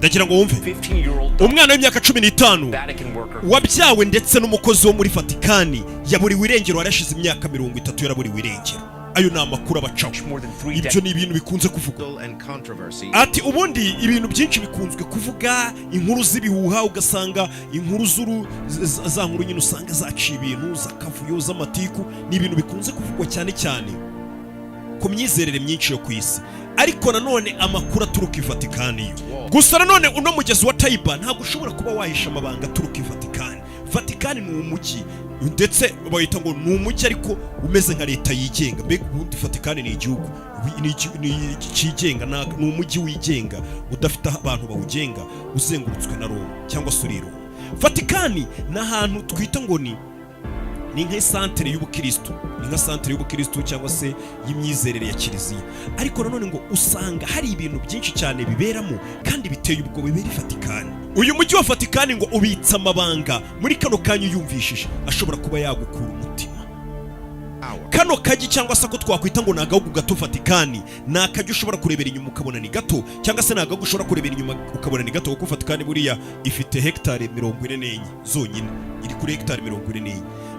Ndagira ngo wumve. 15-year-old Umwana w'imyaka 15 Vatican worker wabyawe ndetse n'umukozi wo muri Vatikani yaburiwe irengero. Yarashize imyaka 30 yaraburiwe irengero. Ayo ni amakuru abacaho. more than 3 Ibyo ni ibintu bikunze kuvugwa. And controversy. Ati ubundi ibintu byinshi bikunzwe kuvuga, inkuru z'ibihuha, ugasanga inkuru z'uru za nkuru nyine usanga zaciye ibintu z'akavuyo, z'amatiku, ni ibintu bikunze kuvugwa cyane cyane ku myizerere myinshi yo ku isi. Ariko nanone amakuru aturuka i Vatikani yo gusa nanone, uno mugezi wa Tiber ntabwo ushobora kuba wahisha amabanga aturuka i Vatikani. Vatikani ni umujyi, ndetse bawita ngo ni umujyi ariko umeze nka leta yigenga. Mbega ubundi Vatikani ni igihugu ni cyigenga, ni umujyi wigenga udafite abantu bawugenga, uzengurutswe na Roma cyangwa se uri i Roma. Vatikani ni ahantu twita ngo ni nk'isantere y'ubukristu, ni nka santere y'ubukristu cyangwa se y'imyizerere ya kiliziya. Ariko nanone ngo usanga hari ibintu byinshi cyane biberamo kandi biteye ubwoba bibera i Vatikani. Uyu mujyi wa Vatikani ngo ubitse amabanga muri kano kanya uyumvishije ashobora kuba yagukura umutima. Kano kajyi cyangwa se ako twakwita ngo ni agahugu gato, Vatikani ni akajyi ushobora kurebera inyuma ukabona ni gato, cyangwa se ni agahugu ushobora kurebera inyuma ukabona ni gato, kuko Vatikani buriya ifite hegitari 44 zonyine, iri kuri hegitari 44.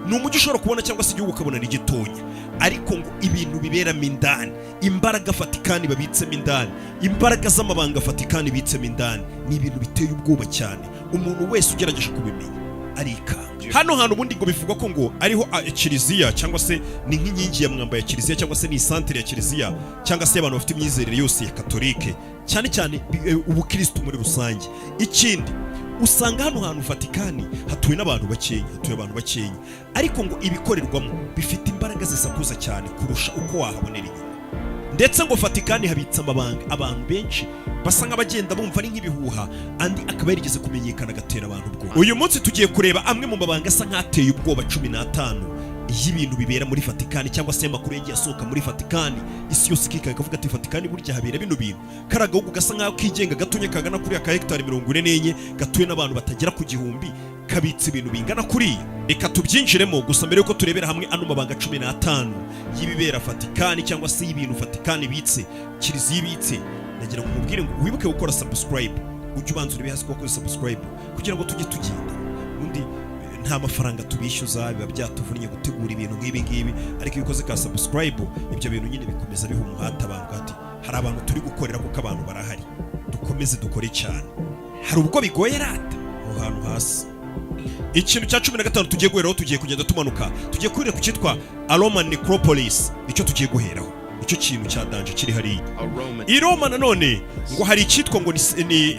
Ni umujyi ushobora kubona cyangwa se igihugu ukabona ni gitonya, ariko ngo ibintu biberamo indani, imbaraga Vatikani babitsemo indani, imbaraga z'amabanga Vatikani ibitsemo indani, ni ibintu biteye ubwoba cyane. Umuntu wese ugerageje kubimenya arikanga. Hano hantu ubundi ngo bivugwa ko ngo ariho kiliziya, cyangwa se ni nk'inkingi ya mwamba ya kiliziya, cyangwa se ni isantere ya kiliziya, cyangwa se abantu bafite imyizerere yose ya katolike, cyane cyane ubukristu muri rusange. Ikindi, usanga hano hantu Vatikani hatuwe n'abantu bakenya, hatuye abantu bakenya, ariko ngo ibikorerwamo bifite imbaraga zisakuza cyane kurusha uko wahabonera inyuma. Ndetse ngo Vatikani habitse amabanga abantu benshi basa nk'abagenda bumva ari nk'ibihuha, andi akaba yarigeze kumenyekana agatera abantu ubwoba. Uyu munsi tugiye kureba amwe mu mabanga asa nk'ateye ubwoba 15 y'ibintu bibera muri Vatikani, cyangwa se amakuru yagiye asohoka muri Vatikani, isi yose ikikanga ikavuga ati: "Vatikani burya habera bino bintu?" Kari agahugu gasa nk'aho kigenga gatonya, kagana kuri aka hegitari 44, gatuwe n'abantu batagera ku 1000, kabitse ibintu bingana kuriya. Reka tubyinjiremo. Gusa mbere yuko turebera hamwe ano mabanga 15 y'ibibera Vatikani, cyangwa se y'ibintu Vatikani ibitse, kiliziya ibitse, ndagira ngo mubwire ngo wibuke gukora subscribe. Ujye ubanza urebe hasi ko wakoze subscribe kugira ngo tujye tugenda. Ubundi nta mafaranga tubishyuza, biba byatuvunnye gutegura ibintu nk'ibi ngibi, ariko iyo ukoze ka subscribe, ibyo bintu nyine bikomeza biha umuhate abantu, ati hari abantu turi gukorera kuko abantu barahari, dukomeze dukore cyane. Hari ubwo bigoye rata aho hantu hasi. Ikintu cya 15 tugiye guheraho, tugiye kugenda tumanuka, tugiye kurira ku cyitwa Roman Necropolis. Nicyo tugiye guheraho, nicyo kintu cya danger kiri hariya. A Roman I Roma nanone ngo hari icyitwa ngo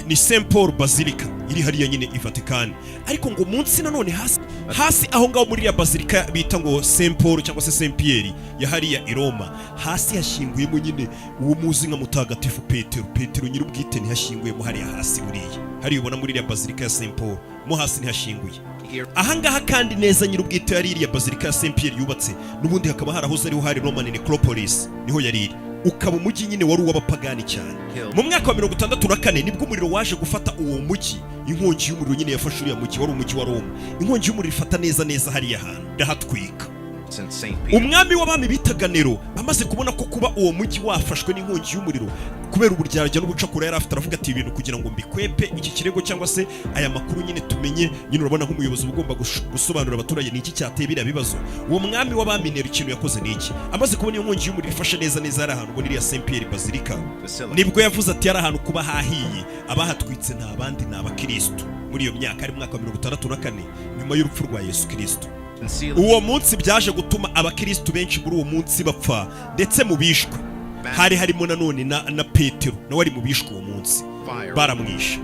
ni St Paul Basilica iri hariya nyine i Vatican. Ariko ngo munsi nanone, hasi hasi aho ngaho muri iriya basilica bita ngo St Paul cyangwa se St Pierre ya hariya i Roma, hasi hashyinguyemo nyine uwo muzi nka mutagatifu Petero. Petero nyir'ubwite ntihashyinguyemo hariya hasi. Buriya hariya ubona muri iriya basilica ya St Paul, mo hasi ntihashyinguye. Here. Ahangaha kandi neza nyir'ubwite yari iriya basilica ya St Pierre yubatse, n'ubundi hakaba harahoze ariho hari Roman Necropolis, niho yari iri, ukaba umujyi nyine wari uw'abapagani cyane. Mu mwaka wa 64 nibwo umuriro waje gufata uwo mujyi. Inkongi y'umuriro nyine yafashe uriya mujyi wari umujyi wa Roma, inkongi y'umuriro ifata neza neza hariya hantu irahatwika. Since St. Peter Umwami w'abami bitaga Nero amaze kubona ko kuba uwo mujyi wafashwe n'inkongi y'umuriro, kubera uburyarya n'ubucakura yari afite, aravuga ati: "Ibintu kugira ngo mbikwepe iki kirego cyangwa se aya makuru nyine tumenye." Nyine urabona nk'umuyobozi uba ugomba gusobanurira abaturage ni iki cyateye biriya bibazo. Uwo mwami w'abami Nero ikintu yakoze ni iki? Amaze kubona iyo nkongi y'umuriro ifashe neza neza hari ahantu ubona iriya Saint Pierre Basilica, Basilica. nibwo yavuze ati: "Yari ahantu kuba hahiye, abahatwitse nta bandi, ni abakirisitu." Muri iyo myaka ari mu mwaka wa 64 nyuma y'urupfu rwa Yesu Kirisitu. Concealed Uwo munsi byaje gutuma abakirisitu benshi muri uwo munsi bapfa, ndetse mu bishwe hari harimo nanone na Petero, nawe ari mu bishwe uwo munsi. Fire. Baramwishe.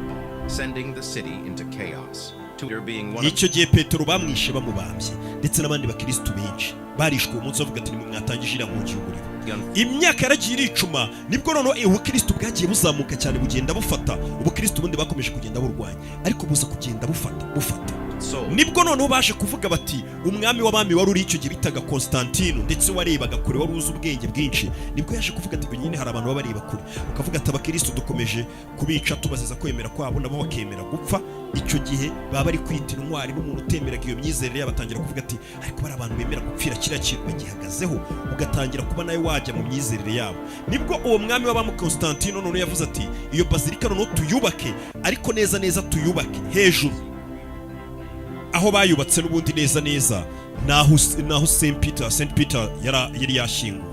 Sending the city into chaos. To being one of Icyo gihe Petero bamwishe bamubambye, ndetse n'abandi bakirisitu benshi barishwe uwo munsi, bavuga ati: "Nimwe mwatangije iriya nkongi y'umuriro." The Imyaka yaragiye iricuma, nibwo noneho ubukirisitu bwagiye buzamuka cyane, bugenda bufata. Ubukirisitu ubundi bakomeje kugenda burwanya, ariko buza kugenda bufata bufata. Soul Nibwo Nibwo noneho baje kuvuga bati umwami w'abami wari uri icyo gihe bitaga Constantino, ndetse warebaga kure, wari uzi ubwenge bwinshi, nibwo yaje kuvuga ati nyine hari abantu baba bareba kure, ukavuga ati abakristo dukomeje kubica tubaziza kwemera kwabo, nabo bakemera gupfa. Icyo gihe baba bari kwita intwari, n'umuntu utemeraga iyo myizerere yabo atangira kuvuga ati ariko bari abantu bemera gupfira kiriya kintu bagihagazeho, ugatangira kuba nawe wajya mu myizerere yabo. Nibwo uwo mwami w'abami Constantino noneho yavuze ati iyo bazilika noneho tuyubake, ariko neza neza tuyubake hejuru aho bayubatse n'ubundi, neza neza naho Saint Peter yari yashyinguwe.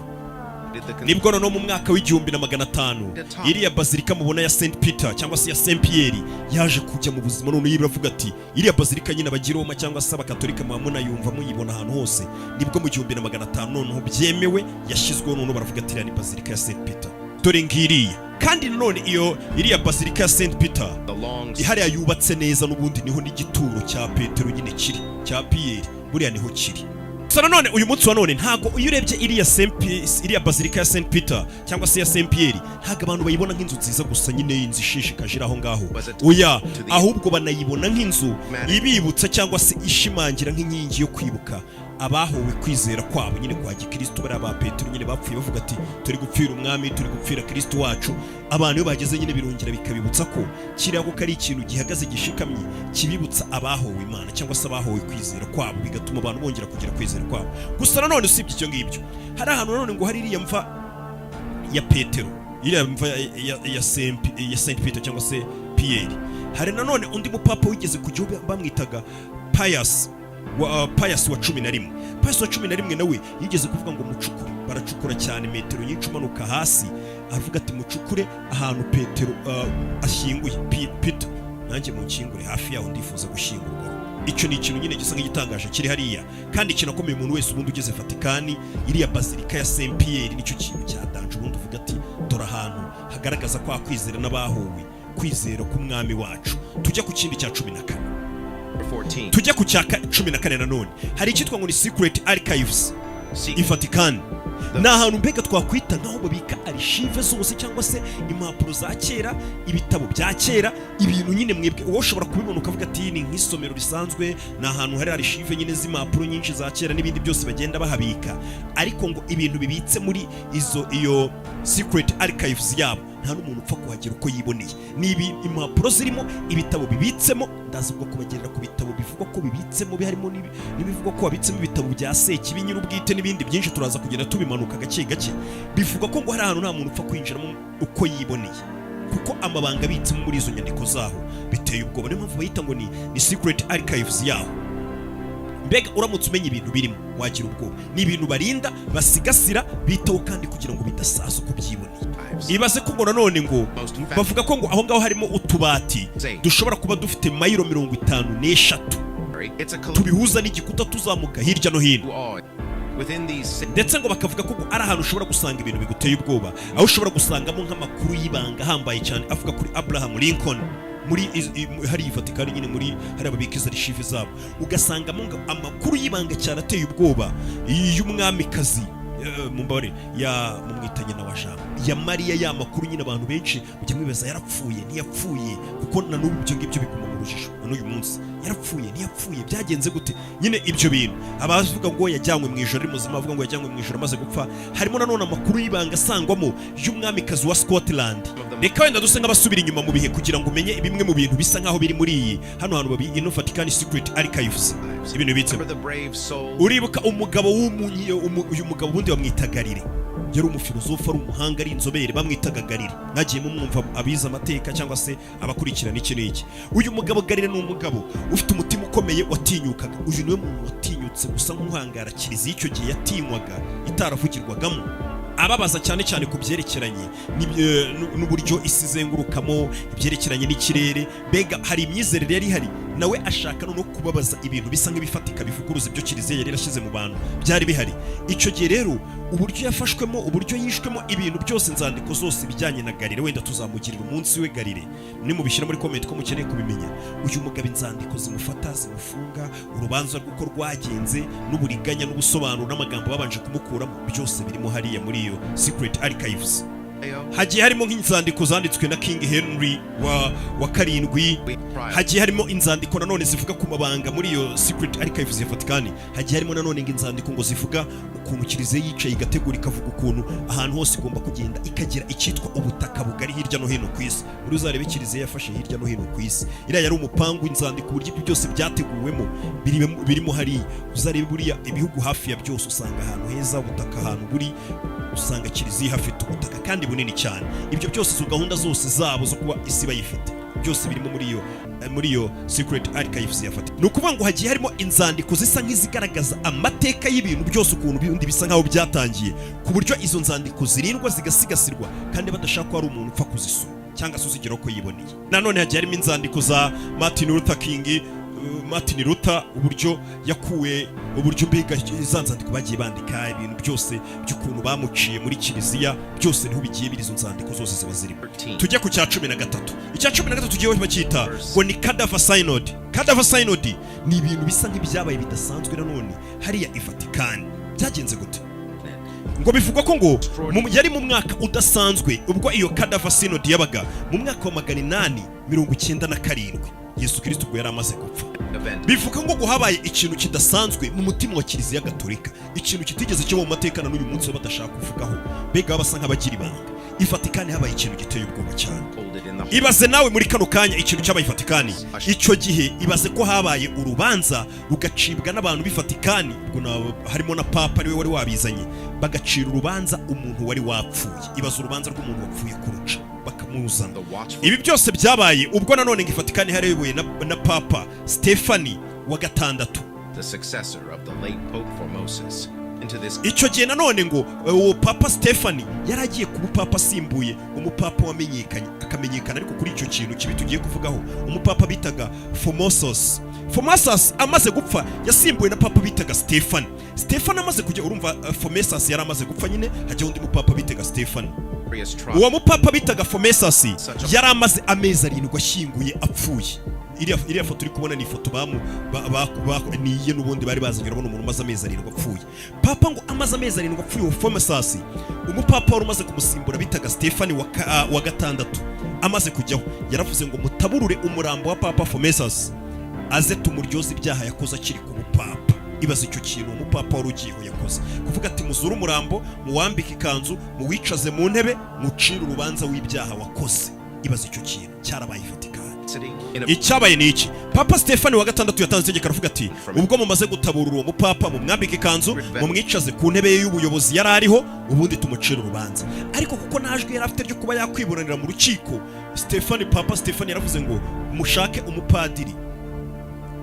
Did the Nibwo noneho mu mwaka w'1500 iriya bazilika mubona ya Saint Peter cyangwa se ya Saint Pierre yaje kujya mu buzima. Noneho iravuga ati iriya bazilika nyine abagiroma cyangwa se abakatolika muba munayumva, muyibona ahantu hose. Nibwo mu 1500 noneho byemewe yashyizweho, noneho baravuga ati iriya ni bazilika ya Saint Peter, dore ngiriya. Kandi nanone iyo iriya bazilika ya Saint Peter the long hariya yubatse neza, n'ubundi niho n'igituro cya Petero nyine kiri, cya Pierre, buriya niho kiri. Gusa nanone uyu munsi wa none ntago iyo urebye iriya bazilika ya Saint Peter cyangwa se ya Saint Pierre, ntago abantu bayibona nk'inzu nziza gusa nyine, inzu ishishikaje iri aho ngaho. Oya, ahubwo banayibona nk'inzu ibibutsa cyangwa se ishimangira nk'inkingi yo kwibuka abahowe kwizera kwabo nyine kwa gikristo, bariya ba Petero nyine bapfuye bavuga ati turi gupfira umwami, turi gupfira Kristo wacu. Abantu iyo bageze nyine birongera bikabibutsa ko kiriya ko ari ikintu gihagaze gishikamye, kibibutsa abahowe Imana cyangwa se abahowe kwizera kwabo, bigatuma abantu bongera kugira kwizera kwabo. Gusa nanone usibye ibyo ngibyo, hari ahantu nanone ngo hari iriya mva ya Petero, iriya mva ya Saint Peter cyangwa se Pierre, hari nanone undi mupapa wigeze ku gihugu bamwitaga Pius wa 11. Pius wa 11 nawe yigeze kuvuga ngo mucukure. Baracukura cyane metero nyinshi umanuka hasi, aravuga ati mucukure ahantu Petero ashyinguye, Peter, nanjye munkingure hafi yaho, ndifuza gushyingurwaho. Icyo ni ikintu nyine gisa nk'igitangaje kiri hariya kandi kinakomeye. Umuntu wese ubundi ugeze Vatikani, iriya bazilika ya Saint Pierre nicyo kintu cya danger. Ubundi uvuga ati dore ahantu hagaragaza kwa kwizera n'abahowe kwizera k'umwami wacu. Tujya ku kindi cya 14. 14. Tujya ku cya 14. Nanone hari icyitwa ngo ni Secret Archives i Vatican. Ni ahantu mbega twakwita nk'aho babika archive zose cyangwa se impapuro za kera, ibitabo bya kera, ibintu nyine mwebwe wowe ushobora kubibona ukavuga ati ni nk'isomero risanzwe, ni ahantu hari archive nyine z'impapuro nyinshi za kera n'ibindi byose bagenda bahabika. Ariko ngo ibintu bibitse muri iyo secret archives yabo nta n'umuntu upfa kuhagera uko yiboneye. Ni ibi impapuro zirimo, ibitabo bibitsemo. Ndaza ubwo kubagerera ku bitabo bivugwa ko bibitsemo, harimo n'ibivugwa ko babitsemo ibitabo bya Sekibi nyir'ubwite n'ibindi byinshi, turaza kugenda tubimanuka gake gake. Bivugwa ko ngo hari ahantu nta muntu upfa kwinjiramo uko yiboneye, kuko amabanga abitsemo muri izo nyandiko zaho biteye ubwoba. Niyo mpamvu bayita ngo ni secret archives yaho. Mbega uramutse umenya ibintu birimo wagira ubwoba. Ni ibintu barinda, basigasira, bitaho kandi kugira ngo bidasaza uko byiboneye. Ibaze ko ngo nanone ngo bavuga ko ngo aho ngaho harimo utubati dushobora kuba dufite mayiro 53 It's a tubihuza n'igikuta, tuzamuka hirya no hino. awe. Within these Ndetse ngo bakavuga ko ngo ari ahantu ushobora gusanga ibintu biguteye ubwoba, aho ushobora gusangamo nk'amakuru y'ibanga ahambaye cyane avuga kuri Abraham Lincoln. Muri hariya i Vatikani nyine, muri hariya babika izo archive zabo, ugasangamo ngo amakuru y'ibanga cyane ateye ubwoba y'umwamikazi, mumbabarire, ya mumwita nyina wa Jambo, ya Mariya. Ya makuru nyine abantu benshi mujya mwibaza yarapfuye, ntiyapfuye, kuko na n'ubu ibyo ngibyo biguma mu rujijo na n'uyu munsi. Yarapfuye, ntiyapfuye, byagenze gute? Nyine ibyo bintu abavuga ngo yajyanywe mu ijoro ari muzima, abavuga ngo yajyanywe mu ijoro amaze gupfa. Harimo nanone amakuru y'ibanga asangwamo y'umwamikazi wa Scotland. Reka wenda duse nk'abasubira inyuma mu bihe kugira ngo umenye bimwe mu bintu bisa nk'aho biri muri iyi hano hantu babi ino Vatican Secret Archives, ibintu bibitsemo. Remember the brave soul Uribuka umugabo w'umunyi uyu mugabo ubundi bamwita Galilée, yari umufilozofu, ari umuhanga, ari inzobere, bamwitaga Galilée. Mwagiye mumwumva abize amateka cyangwa se abakurikirana iki n'iki. Uyu mugabo Galilée ni umugabo ufite umutima ukomeye, watinyukaga. Uyu niwe muntu watinyutse gusa nk'uhangara kiliziya icyo gihe yatinywaga, itaravugirwagamo, ababaza cyane cyane ku byerekeranye n'uburyo isi izengurukamo, ibyerekeranye n'ikirere. Mbega hari imyizerere yari ihari, nawe ashaka no kubabaza ibintu bisa nk'ibifatika bivuguruza ibyo kiliziya yari yarashyize mu bantu byari bihari icyo gihe. Rero uburyo yafashwemo, uburyo yishwemo, ibintu byose, inzandiko zose ibijyanye na Galilée, wenda tuzamugirira umunsi we Galilée nimubishyira muri comment ko mukeneye kubimenya. Uyu mugabo inzandiko zimufata, zimufunga, urubanza rw'uko rwagenze, n'uburiganya n'ubusobanuro n'amagambo babanje kumukuramo, byose birimo hariya muri iyo secret archives. Hagiye harimo nk'inzandiko zanditswe na King Henry wa karindwi. Hagiye harimo inzandiko nanone zivuga ku mabanga muri iyo secret archives ya Vatican. Hagiye harimo nanone ngo inzandiko ngo zivuga ukuntu kiliziya yicaye igategura, ikavuga ukuntu ahantu hose igomba kugenda ikagira icyitwa ubutaka bugari hirya no hino ku isi. Muri uzarebe kiliziya yafashe hirya no hino ku isi, iriya yari umupangu. Inzandiko, uburyo ibyo byose byateguwemo birimo hariya. Uzarebe buriya ibihugu hafi ya byose, usanga ahantu heza ubutaka ahantu buri, usanga kiliziya ihafite ubutaka kandi bunini cyane. Ibyo byose, izo gahunda zose zabo zo kuba isi bayifite, byose birimo muri iyo secret archives ya Vatican. Ni ukuvuga ngo hagiye harimo inzandiko zisa nk'izigaragaza amateka y'ibintu byose, ukuntu bindi bisa nk'aho byatangiye, ku buryo izo nzandiko zirindwa, zigasigasirwa, kandi badashaka ko hari umuntu upfa kuzisoma cyangwa se uzigeraho ko yiboneye. Nanone hagiye harimo inzandiko za Martin Luther King, Martin Luther, uburyo yakuwe, uburyo mbega za nzandiko bagiye bandika, ibintu byose by'ukuntu bamuciye muri kiliziya, byose niho bigiye biri. Izo nzandiko zose ziba zirimo. Tujye ku cya 13. Icya 13 tugiye bacyita ngo ni Cadaver Synod. Cadaver Synod ni ibintu bisa nk'ibyabaye bidasanzwe nanone hariya i Vatican. Byagenze gute? Ngo bivugwa ko ngo yari mu mwaka udasanzwe ubwo iyo Cadaver Synod yabaga mu mwaka wa 897, Yesu Kirisito ubwo yari amaze gupfa. Event Bivuga ngo habaye ikintu kidasanzwe mu mutima wa kiliziya gatolika, ikintu kitigeze kiba mu mateka, na n'uyu munsi badashaka kuvugaho, mbega basa nk'abagira ibanga. I Vatikani habaye ikintu giteye ubwoba cyane. Folded in the Ibaze nawe muri kano kanya ikintu cyabaye i Vatikani icyo gihe. Ibaze ko habaye urubanza rugacibwa n'abantu b'i Vatikani, ubwo harimo na papa ariwe wari wabizanye, bagacira urubanza umuntu wari wapfuye. Ibaze urubanza rw'umuntu wapfuye kuruca bakamuzana. The watchful Ibi byose byabaye ubwo nanone ngo i Vatikani hariyobowe na Papa Stefani wa gatandatu, the successor of the late Pope Formosus into this Icyo gihe nanone ngo uwo Papa Stefani yari agiye kuba upapa asimbuye umupapa wamenyekanye, akamenyekana ariko kuri icyo kintu kibi tugiye kuvugaho, umupapa bitaga Formosus. Formosus amaze gupfa yasimbuwe na papa bitaga Stefani. Stefani amaze kujya, urumva Formosus yari amaze gupfa nyine, hajya undi mupapa bitaga Stefani. Glorious trial Uwo mupapa bitaga Formosus yari amaze amezi 7 ashyinguye, apfuye. Iriya foto uri kubona ni ifoto bamu ba, ba, ba, niye n'ubundi bari bazanye. Urabona umuntu umaze amezi 7 apfuye. Papa ngo amaze amezi 7 apfuye, uwo Formosus, umupapa wari umaze kumusimbura bitaga Stefani wa gatandatu amaze kujyaho, yaravuze ngo mutaburure umurambo wa Papa Formosus, aze tumuryoze ibyaha yakoze akiri ku bupapa. Ibaze icyo kintu umupapa wari ugiyeho yakoze, kuvuga ati muzure umurambo, muwambike ikanzu, muwicaze mu ntebe, mucire urubanza w'ibyaha wakoze. Ibaze icyo kintu cyarabaye i Vatikani. city in a Icyabaye ni iki? Papa Stefani wa gatandatu yatanze itegeko, aravuga ati ubwo mumaze gutaburura uwo mupapa, mumwambike ikanzu, mumwicaze ku ntebe ye y'ubuyobozi yari ariho, ubundi tumucire urubanza. Ariko kuko nta jwi yari afite ryo kuba yakwiburanira mu rukiko, Stefani, Papa Stefani yaravuze ngo mushake umupadiri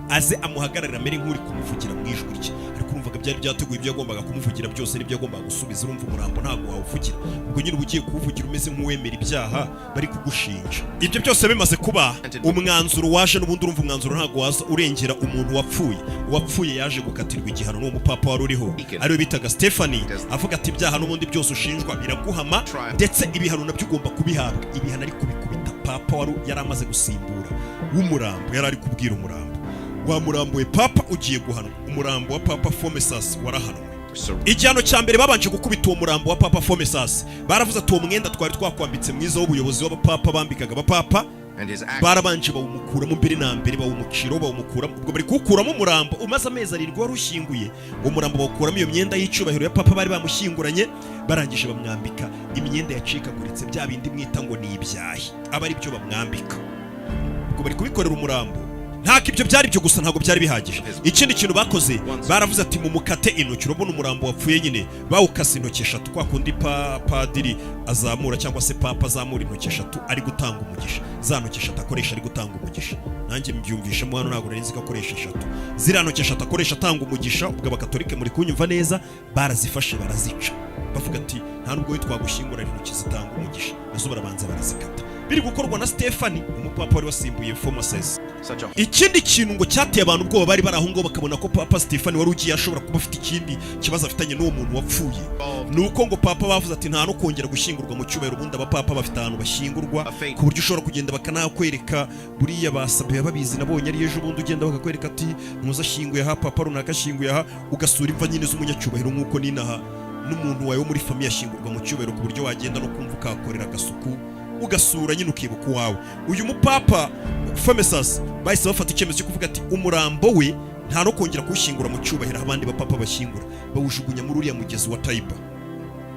aze amuhagararira, amere nk'uri kumuvugira mu ijwi rye. Ariko urumvaga byari byateguye, ibyo yagombaga kumuvugira byose n'ibyo yagombaga gusubiza. Urumva umurambo ntabwo wawuvugira, ubwo nyine uba ugiye kuwuvugira umeze nk'uwemera ibyaha bari kugushinja. Ibyo byose bimaze kuba, umwanzuro waje n'ubundi, urumva umwanzuro ntabwo waza urengera umuntu wapfuye. Uwapfuye yaje gukatirwa igihano n'uwo mupapa wari uriho, ariwe bitaga Stefani, avuga ati ibyaha n'ubundi byose ushinjwa biraguhama, ndetse ibihano nabyo ugomba kubihabwa. Ibihano ari kubikubita papa wari yari amaze gusimbura w'umurambo. Yari ari kubwira umurambo, wamurambuye papa, ugiye guhanwa. Umurambo wa Papa Formosus warahanwe. Igihano cya mbere babanje gukubita uwo murambo wa Papa Formosus, baravuze ati uwo mwenda twari twakwambitse mwiza w'ubuyobozi w'abapapa, bambikaga abapapa, and his actions barabanje bawumukuramo mbere na mbere, bawumuciraho, bawumukuramo. Ubwo bari kuwukuramo umurambo umaze amezi 7 wari ushyinguye. Uwo murambo bawukuramo iyo myenda y'icyubahiro ya papa bari bamushyinguranye, barangije bamwambika imyenda yacikaguritse, bya bindi mwita ngo ni ibyahi, aba ari byo bamwambika. Ubwo bari kubikorera umurambo. Ntabwo ibyo byari byo gusa, ntabwo byari bihagije. Ikindi kintu bakoze, baravuze ati mumukate intoki. Urabona umurambo wapfuye nyine, bawukase intoki eshatu, kwa kundi padiri azamura cyangwa se papa azamura intoki eshatu ari gutanga umugisha, za ntoki eshatu akoresha ari gutanga umugisha. Nanjye mbyumvishemo hano, ntabwo nari nzi ko akoresha eshatu, ziriya ntoki eshatu akoresha atanga umugisha. Ubwo abakatolike muri kunyumva neza, barazifashe barazica, bavuga ati nta nubwo we twagushyingura intoki zitanga umugisha. Nazo barabanza barazikata, biri gukorwa na Stefani, umupapa wari wasimbuye Formosus. Such a Ikindi kintu ngo cyateye abantu ubwoba bari bari aho ngaho, bakabona ko Papa Stefani wari ugiye ashobora kuba afite ikindi kibazo afitanye n'uwo muntu wapfuye, ni uko ngo papa bavuze ati nta no kongera gushyingurwa mu cyubahiro. Ubundi abapapa bafite ahantu bashyingurwa, ku buryo ushobora kugenda bakanakwereka. Buriya basabiye babizi, nabonye ari ejo bundi, ugenda bakakwereka ati ntuza ashyinguye aha, papa runaka ashyinguye aha, ugasura imva nyine z'umunyacyubahiro, nk'uko n'inaha N'umuntu wawe wo muri famille ashyingurwa mu cyubahiro, ku buryo wagenda no kumva ukahakorera agasuku, ugasura nyine, ukibuka uwawe. Uyu mupapa Femesas bahise bafata icyemezo cyo kuvuga ati umurambo we nta no kongera kuwushyingura mu cyubahiro aho abandi bapapa bashyingura, bawujugunya muri uriya mugezi wa Tiber,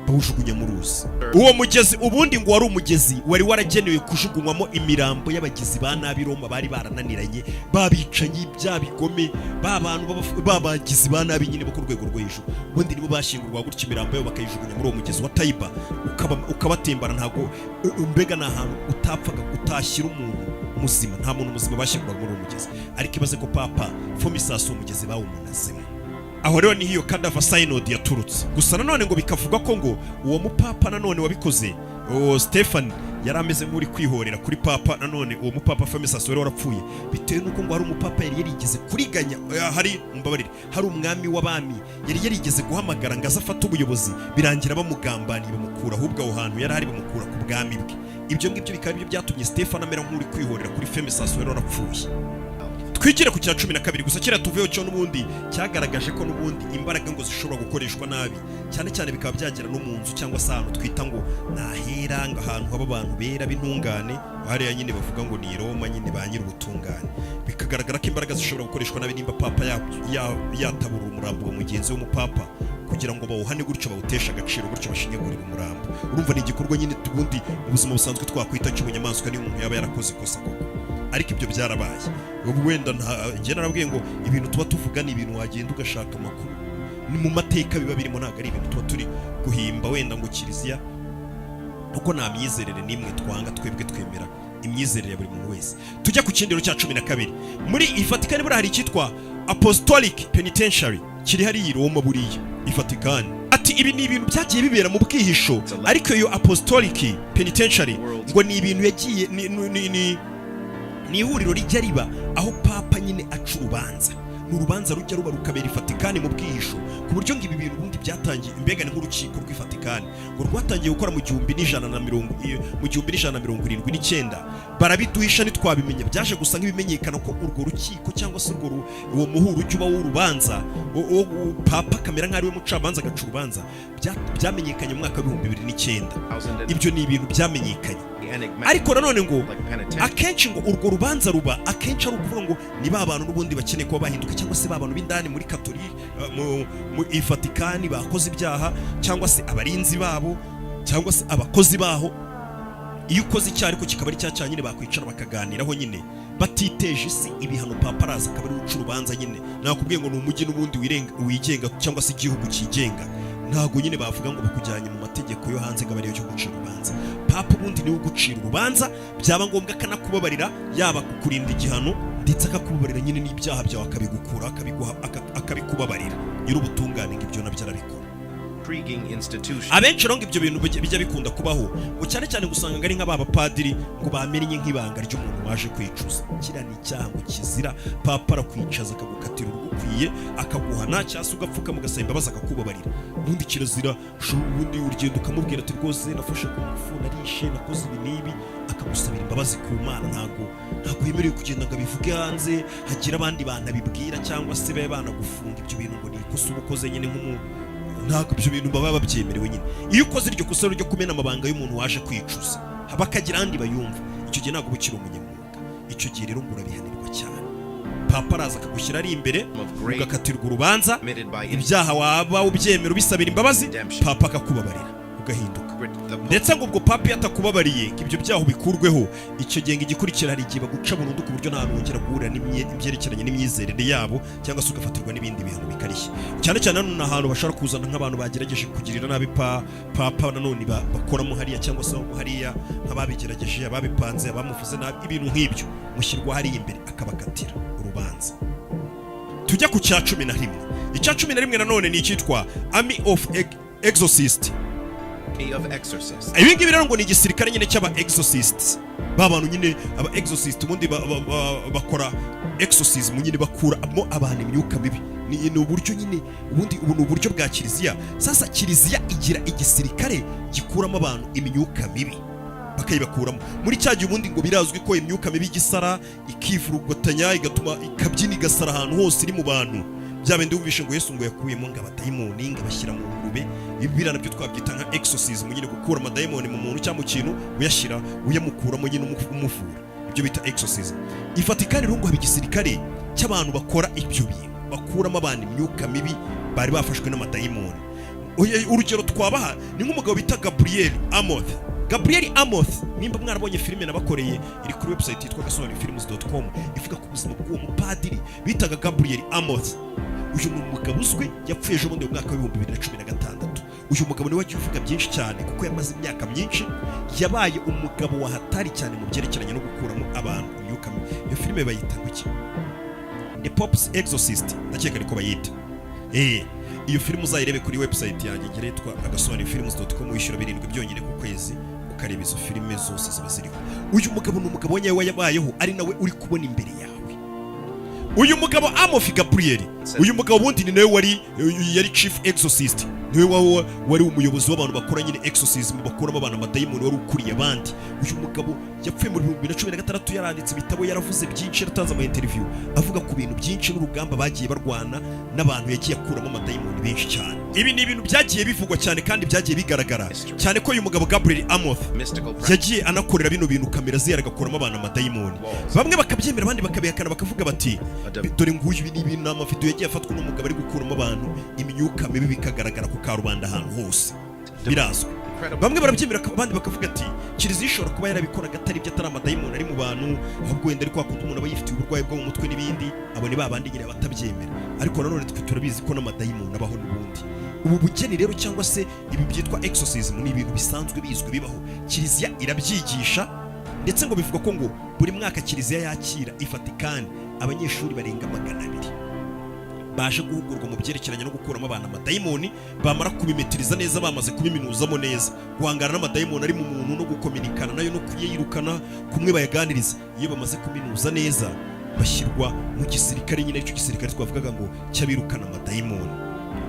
bawujugunya mu ruzi. Uwo mugezi ubundi ngo wari umugezi wari waragenewe kujugunywamo imirambo y'abagizi ba nabi Roma bari barananiranye, babicanyi, bya bigome, ba bantu b'abagizi ba nabi nyine bo ku rwego rwo hejuru. Ubundi nibo bashyingurwa gutya, imirambo yabo bakayijugunya muri uwo mugezi wa Tiber, ukabatembana. Ntabwo mbega ni ahantu utapfaga utashyira umuntu muzima, nta muntu muzima bashyinguraga muri uwo mugezi. Ariko ibaze ko Papa Fomisasi uwo mugezi bawumunazemo. Aho rero niho iyo Cadaver Synod yaturutse. Gusa nanone ngo bikavuga ko ngo uwo mupapa nanone wabikoze, uwo Stephen, yari ameze nk'uri kwihorera kuri papa nanone uwo mupapa Femisasi wari warapfuye, bitewe n'uko ngo hari umupapa yari yarigeze kuriganya, hari, mumbabarire, hari umwami w'abami yari yarigeze guhamagara ngo aze afate ubuyobozi, birangira bamugambaniye, bamukura ahubwo aho hantu yari ari, bamukura ku bwami bwe. Ibyo ngibyo bikaba aribyo byatumye Stephen amera nk'uri kwihorera kuri Femisasi wari warapfuye. Twigire ku cya 12. Gusa kera tuvuyeho cyo n'ubundi cyagaragaje ko n'ubundi imbaraga ngo zishobora gukoreshwa nabi, cyane cyane bikaba byagera no mu nzu cyangwa se ahantu twita ngo nahera, ngo ahantu haba abantu bera b'intungane, hariya nyine bavuga ngo ni i Roma nyine ba nyir'ubutungane. Bikagaragara ko imbaraga zishobora gukoreshwa nabi nimba papa yatabura umurambo wa mugenzi w'umupapa kugira ngo bawuhane gutyo, bawuteshe agaciro gutyo, bashinyagurire umurambo. Urumva ni igikorwa nyine ubundi mu buzima busanzwe twakwita cy'ubunyamaswa niyo umuntu yaba yarakoze ikosa koko, ariko ibyo byarabaye. Ubu wenda njye narabwiye ngo ibintu tuba tuvuga ni ibintu wagenda ugashaka amakuru, ni mu mateka biba birimo, ntabwo ari ibintu tuba turi guhimba wenda ngo kiliziya, kuko nta myizerere n'imwe twanga. Twebwe twemera imyizerere ya buri muntu wese. Tujya ku kindi rero cya 12. Muri i Vatikani buriya hari icyitwa Apostolic Penitentiary kiri hariya i Roma, buriya i Vatikani. Ati ibi ni ibintu byagiye bibera mu bwihisho, ariko iyo Apostolic Penitentiary ngo ni ibintu yagiye ni ihuriro rijya riba aho papa nyine aca urubanza. Ni urubanza rujya ruba rukabera i Vatikani mu bwihisho, ku buryo ngo ibi bintu ubundi byatangiye, mbega ni nk'urukiko rw'i Vatikani, ngo rwatangiye gukora mu 1179. Barabiduhisha ntitwabimenya, byaje gusa nk'ibimenyekana ko urwo rukiko cyangwa se uwo muhuro ujya uba w'urubanza, papa akamera nk'aho ari we mucamanza agaca urubanza, byamenyekanye mu mwaka wa 2009. Ibyo ni ibintu byamenyekanye. Ariko nanone ngo akenshi ngo urwo rubanza ruba akenshi ari ukuvuga ngo ni ba bantu n'ubundi bakeneye kuba bahinduka, cyangwa se ba bantu b'indani muri Katolika mu i Vatikani bakoze ibyaha, cyangwa se abarinzi babo, cyangwa se abakozi baho. Iyo ukoze icyaha ariko kikaba ari cya cyaha nyine bakwicara bakaganiraho nyine batiteje isi ibihano, papa araza akaba ari uca urubanza nyine. Nakubwiye ngo ni umujyi n'ubundi wigenga cyangwa se igihugu cyigenga. Ntabwo nyine bavuga ngo bakujyanye mu mategeko yo hanze ngo abe ariyo cyo gucira urubanza. Papa ubundi niwe ugucira urubanza, byaba ngombwa akanakubabarira, yaba kukurinda igihano, ndetse akakubabarira nyine n'ibyaha byawe akabigukura, akabikubabarira. Nyir'ubutungane ngo ibyo nabyo arabikora. Intriguing institution. Abenshi rero ngo ibyo bintu bijya bikunda kubaho, ngo cyane cyane ngo usanga ari nk'aba bapadiri ngo bamennye nk'ibanga ry'umuntu waje kwicuza. Kiriya ni icyaha ngo kizira. Papa arakwicaza akagukatira urugukwiye, akaguhana, cyangwa se ugapfukama ugasaba imbabazi akakubabarira. Ubundi kirazira. Ubundi urugendo ukamubwira ati rwose nafashe ku ngufu, narishe, nakoze ibi n'ibi, akagusabira imbabazi ku Mana. Ntabwo yemerewe kugenda ngo abivuge hanze, hagira abandi bantu abibwira, cyangwa se babe banagufunga. Ibyo bintu ngo ni ikosa uba ukoze nyine ntabwo ibyo bintu baba babyemerewe nyine. Iyo ukoze iryo kosa ryo kumena amabanga y'umuntu waje kwicuza, bakagira ahandi bayumva, icyo gihe ntabwo uba ukiri umunyamwuga. Icyo gihe rero ngo urabihanirwa cyane. Papa araza akagushyira ari imbere, ugakatirwa urubanza, ibyaha waba ubyemera, ubisabira imbabazi, papa akakubabarira, ugahinduka. Ndetse ngo ubwo papa iyo atakubabariye ngo ibyo byaha bikurweho, icyo gihe ngo igikurikira hari igihe baguca burundu, ku buryo nta hantu wongera guhurira n'ibyerekeranye n'imyizerere yabo, cyangwa se ugafatirwa n'ibindi bihano bikarishye. Cyane cyane hano ni ahantu bashobora kuzana nk'abantu bagerageje kugirira nabi papa nanone bakoramo hariya, cyangwa se abo hariya, nk'ababigerageje, ababipanze, abamuvuze nabi, ibintu nk'ibyo, mushyirwa hariya imbere akabakatira urubanza. Tujya ku cya 11. Icya 11 nanone ni icyitwa Army of Exorcist. Of exorcists. Ibi ngibi rero ngo ni igisirikare nyine cy'aba exorcists, ba bantu nyine aba exorcist ubundi bakora exorcism nyine, bakuramo abantu imyuka mibi. Ni uburyo nyine ubundi, ubu ni uburyo bwa kiliziya. Sasa kiliziya igira igisirikare gikuramo abantu imyuka mibi, bakayibakuramo muri cya gihe. Ubundi ngo birazwi ko imyuka mibi igisara ikivurugotanya, igatuma ikabyina, igasara ahantu hose iri mu bantu. Bya bindi wumvishe ngo Yesu ngo yakuyemo ngo abadayimoni, ngo abashyira mu ngurube, ibi biriya nabyo twabyita nka exorcism nyine, gukura amadayimoni mu muntu cyangwa mu kintu, uyashyira, uyamukuramo nyine, umuvura, ibyo bita exorcism. I Vatikani rero ngo haba igisirikare cy'abantu bakora ibyo bintu, bakuramo abantu imyuka mibi bari bafashwe n'amadayimoni. Urugero twabaha ni nk'umugabo bita Gabriel Amorth. Gabriel Amorth, nimba mwarabonye filime nabakoreye iri kuri website yitwa gasobanurifilms.com, ivuga ku buzima bw'uwo mupadiri bitaga Gabriel Amorth. Uyu ni umugabo uzwi, yapfuye ejo bundi mu mwaka wa 2016. Uyu mugabo niwe wagiye uvuga byinshi cyane, kuko yamaze imyaka myinshi yabaye umugabo wahatari cyane mu byerekeranye no gukuramo abantu imyuka mibi. Iyo filime bayita ngo iki? The Pope's Exorcist, ndakeka ariko bayita. Iyo filime uzayirebe kuri website yanjye ngira yitwa agasobanurifilms.com, wishyura 7 byonyine ku kwezi, ukareba izo filime zose ziba ziriho. Uyu mugabo ni umugabo wa yabayeho, ari nawe uri kubona imbere yawe. Uyu mugabo Amorth Gabriel, uyu mugabo ubundi ni nawe yari chief exorcist, niwe wari umuyobozi w'abantu bakora nyine exorcism, bakuramo abantu amadayimoni, wari ukuriye abandi. Uyu mugabo yapfuye mu 2016. Yaranditse ibitabo, yaravuze byinshi, yaratanze ama interview avuga ku bintu byinshi n'urugamba bagiye barwana n'abantu yagiye akuramo amadayimoni benshi cyane. Ibi ni ibintu byagiye bivugwa cyane kandi byagiye bigaragara cyane ko uyu mugabo Gabriel Amorth Mystical practice. yagiye anakorera bino bintu kamera ziyara, agakuramo abantu amadayimoni. Bamwe bakabyemera, abandi bakabihakana, bakavuga bati: "Dore nguyu." Ibi ni ibintu, ni amavideo yagiye afatwa n'umugabo ari gukuramo abantu imyuka mibi, bikagaragara ku karubanda ahantu hose, birazwi. Incredible. Bamwe barabyemera, abandi bakavuga ati: "Kiliziya ishobora kuba yarabikoraga atari ibyo, atari amadayimoni ari mu bantu, ahubwo wenda ari kwa kundi umuntu aba yifitiye uburwayi bwo mu mutwe n'ibindi." Abo ni ba bandi nyine batabyemera, ariko nanone twe turabizi ko n'amadayimoni abaho n'ubundi. Ubu bugeni rero, cyangwa se ibi byitwa exorcism, ni ibintu bisanzwe bizwi, bibaho, kiliziya irabyigisha. Ndetse ngo bivuga ko ngo buri mwaka kiliziya yakira i Vatikani abanyeshuri barenga 200 baje guhugurwa mu byerekeranye no gukuramo abantu amadayimoni. Bamara kubimetiriza neza, bamaze kubiminuzamo neza, guhangana n'amadayimoni ari mu muntu no gukominikana nayo no kuyirukana kumwe bayaganiriza, iyo bamaze kuminuza neza bashyirwa mu gisirikare nyine, aricyo gisirikare twavugaga ngo cy'abirukana amadayimoni,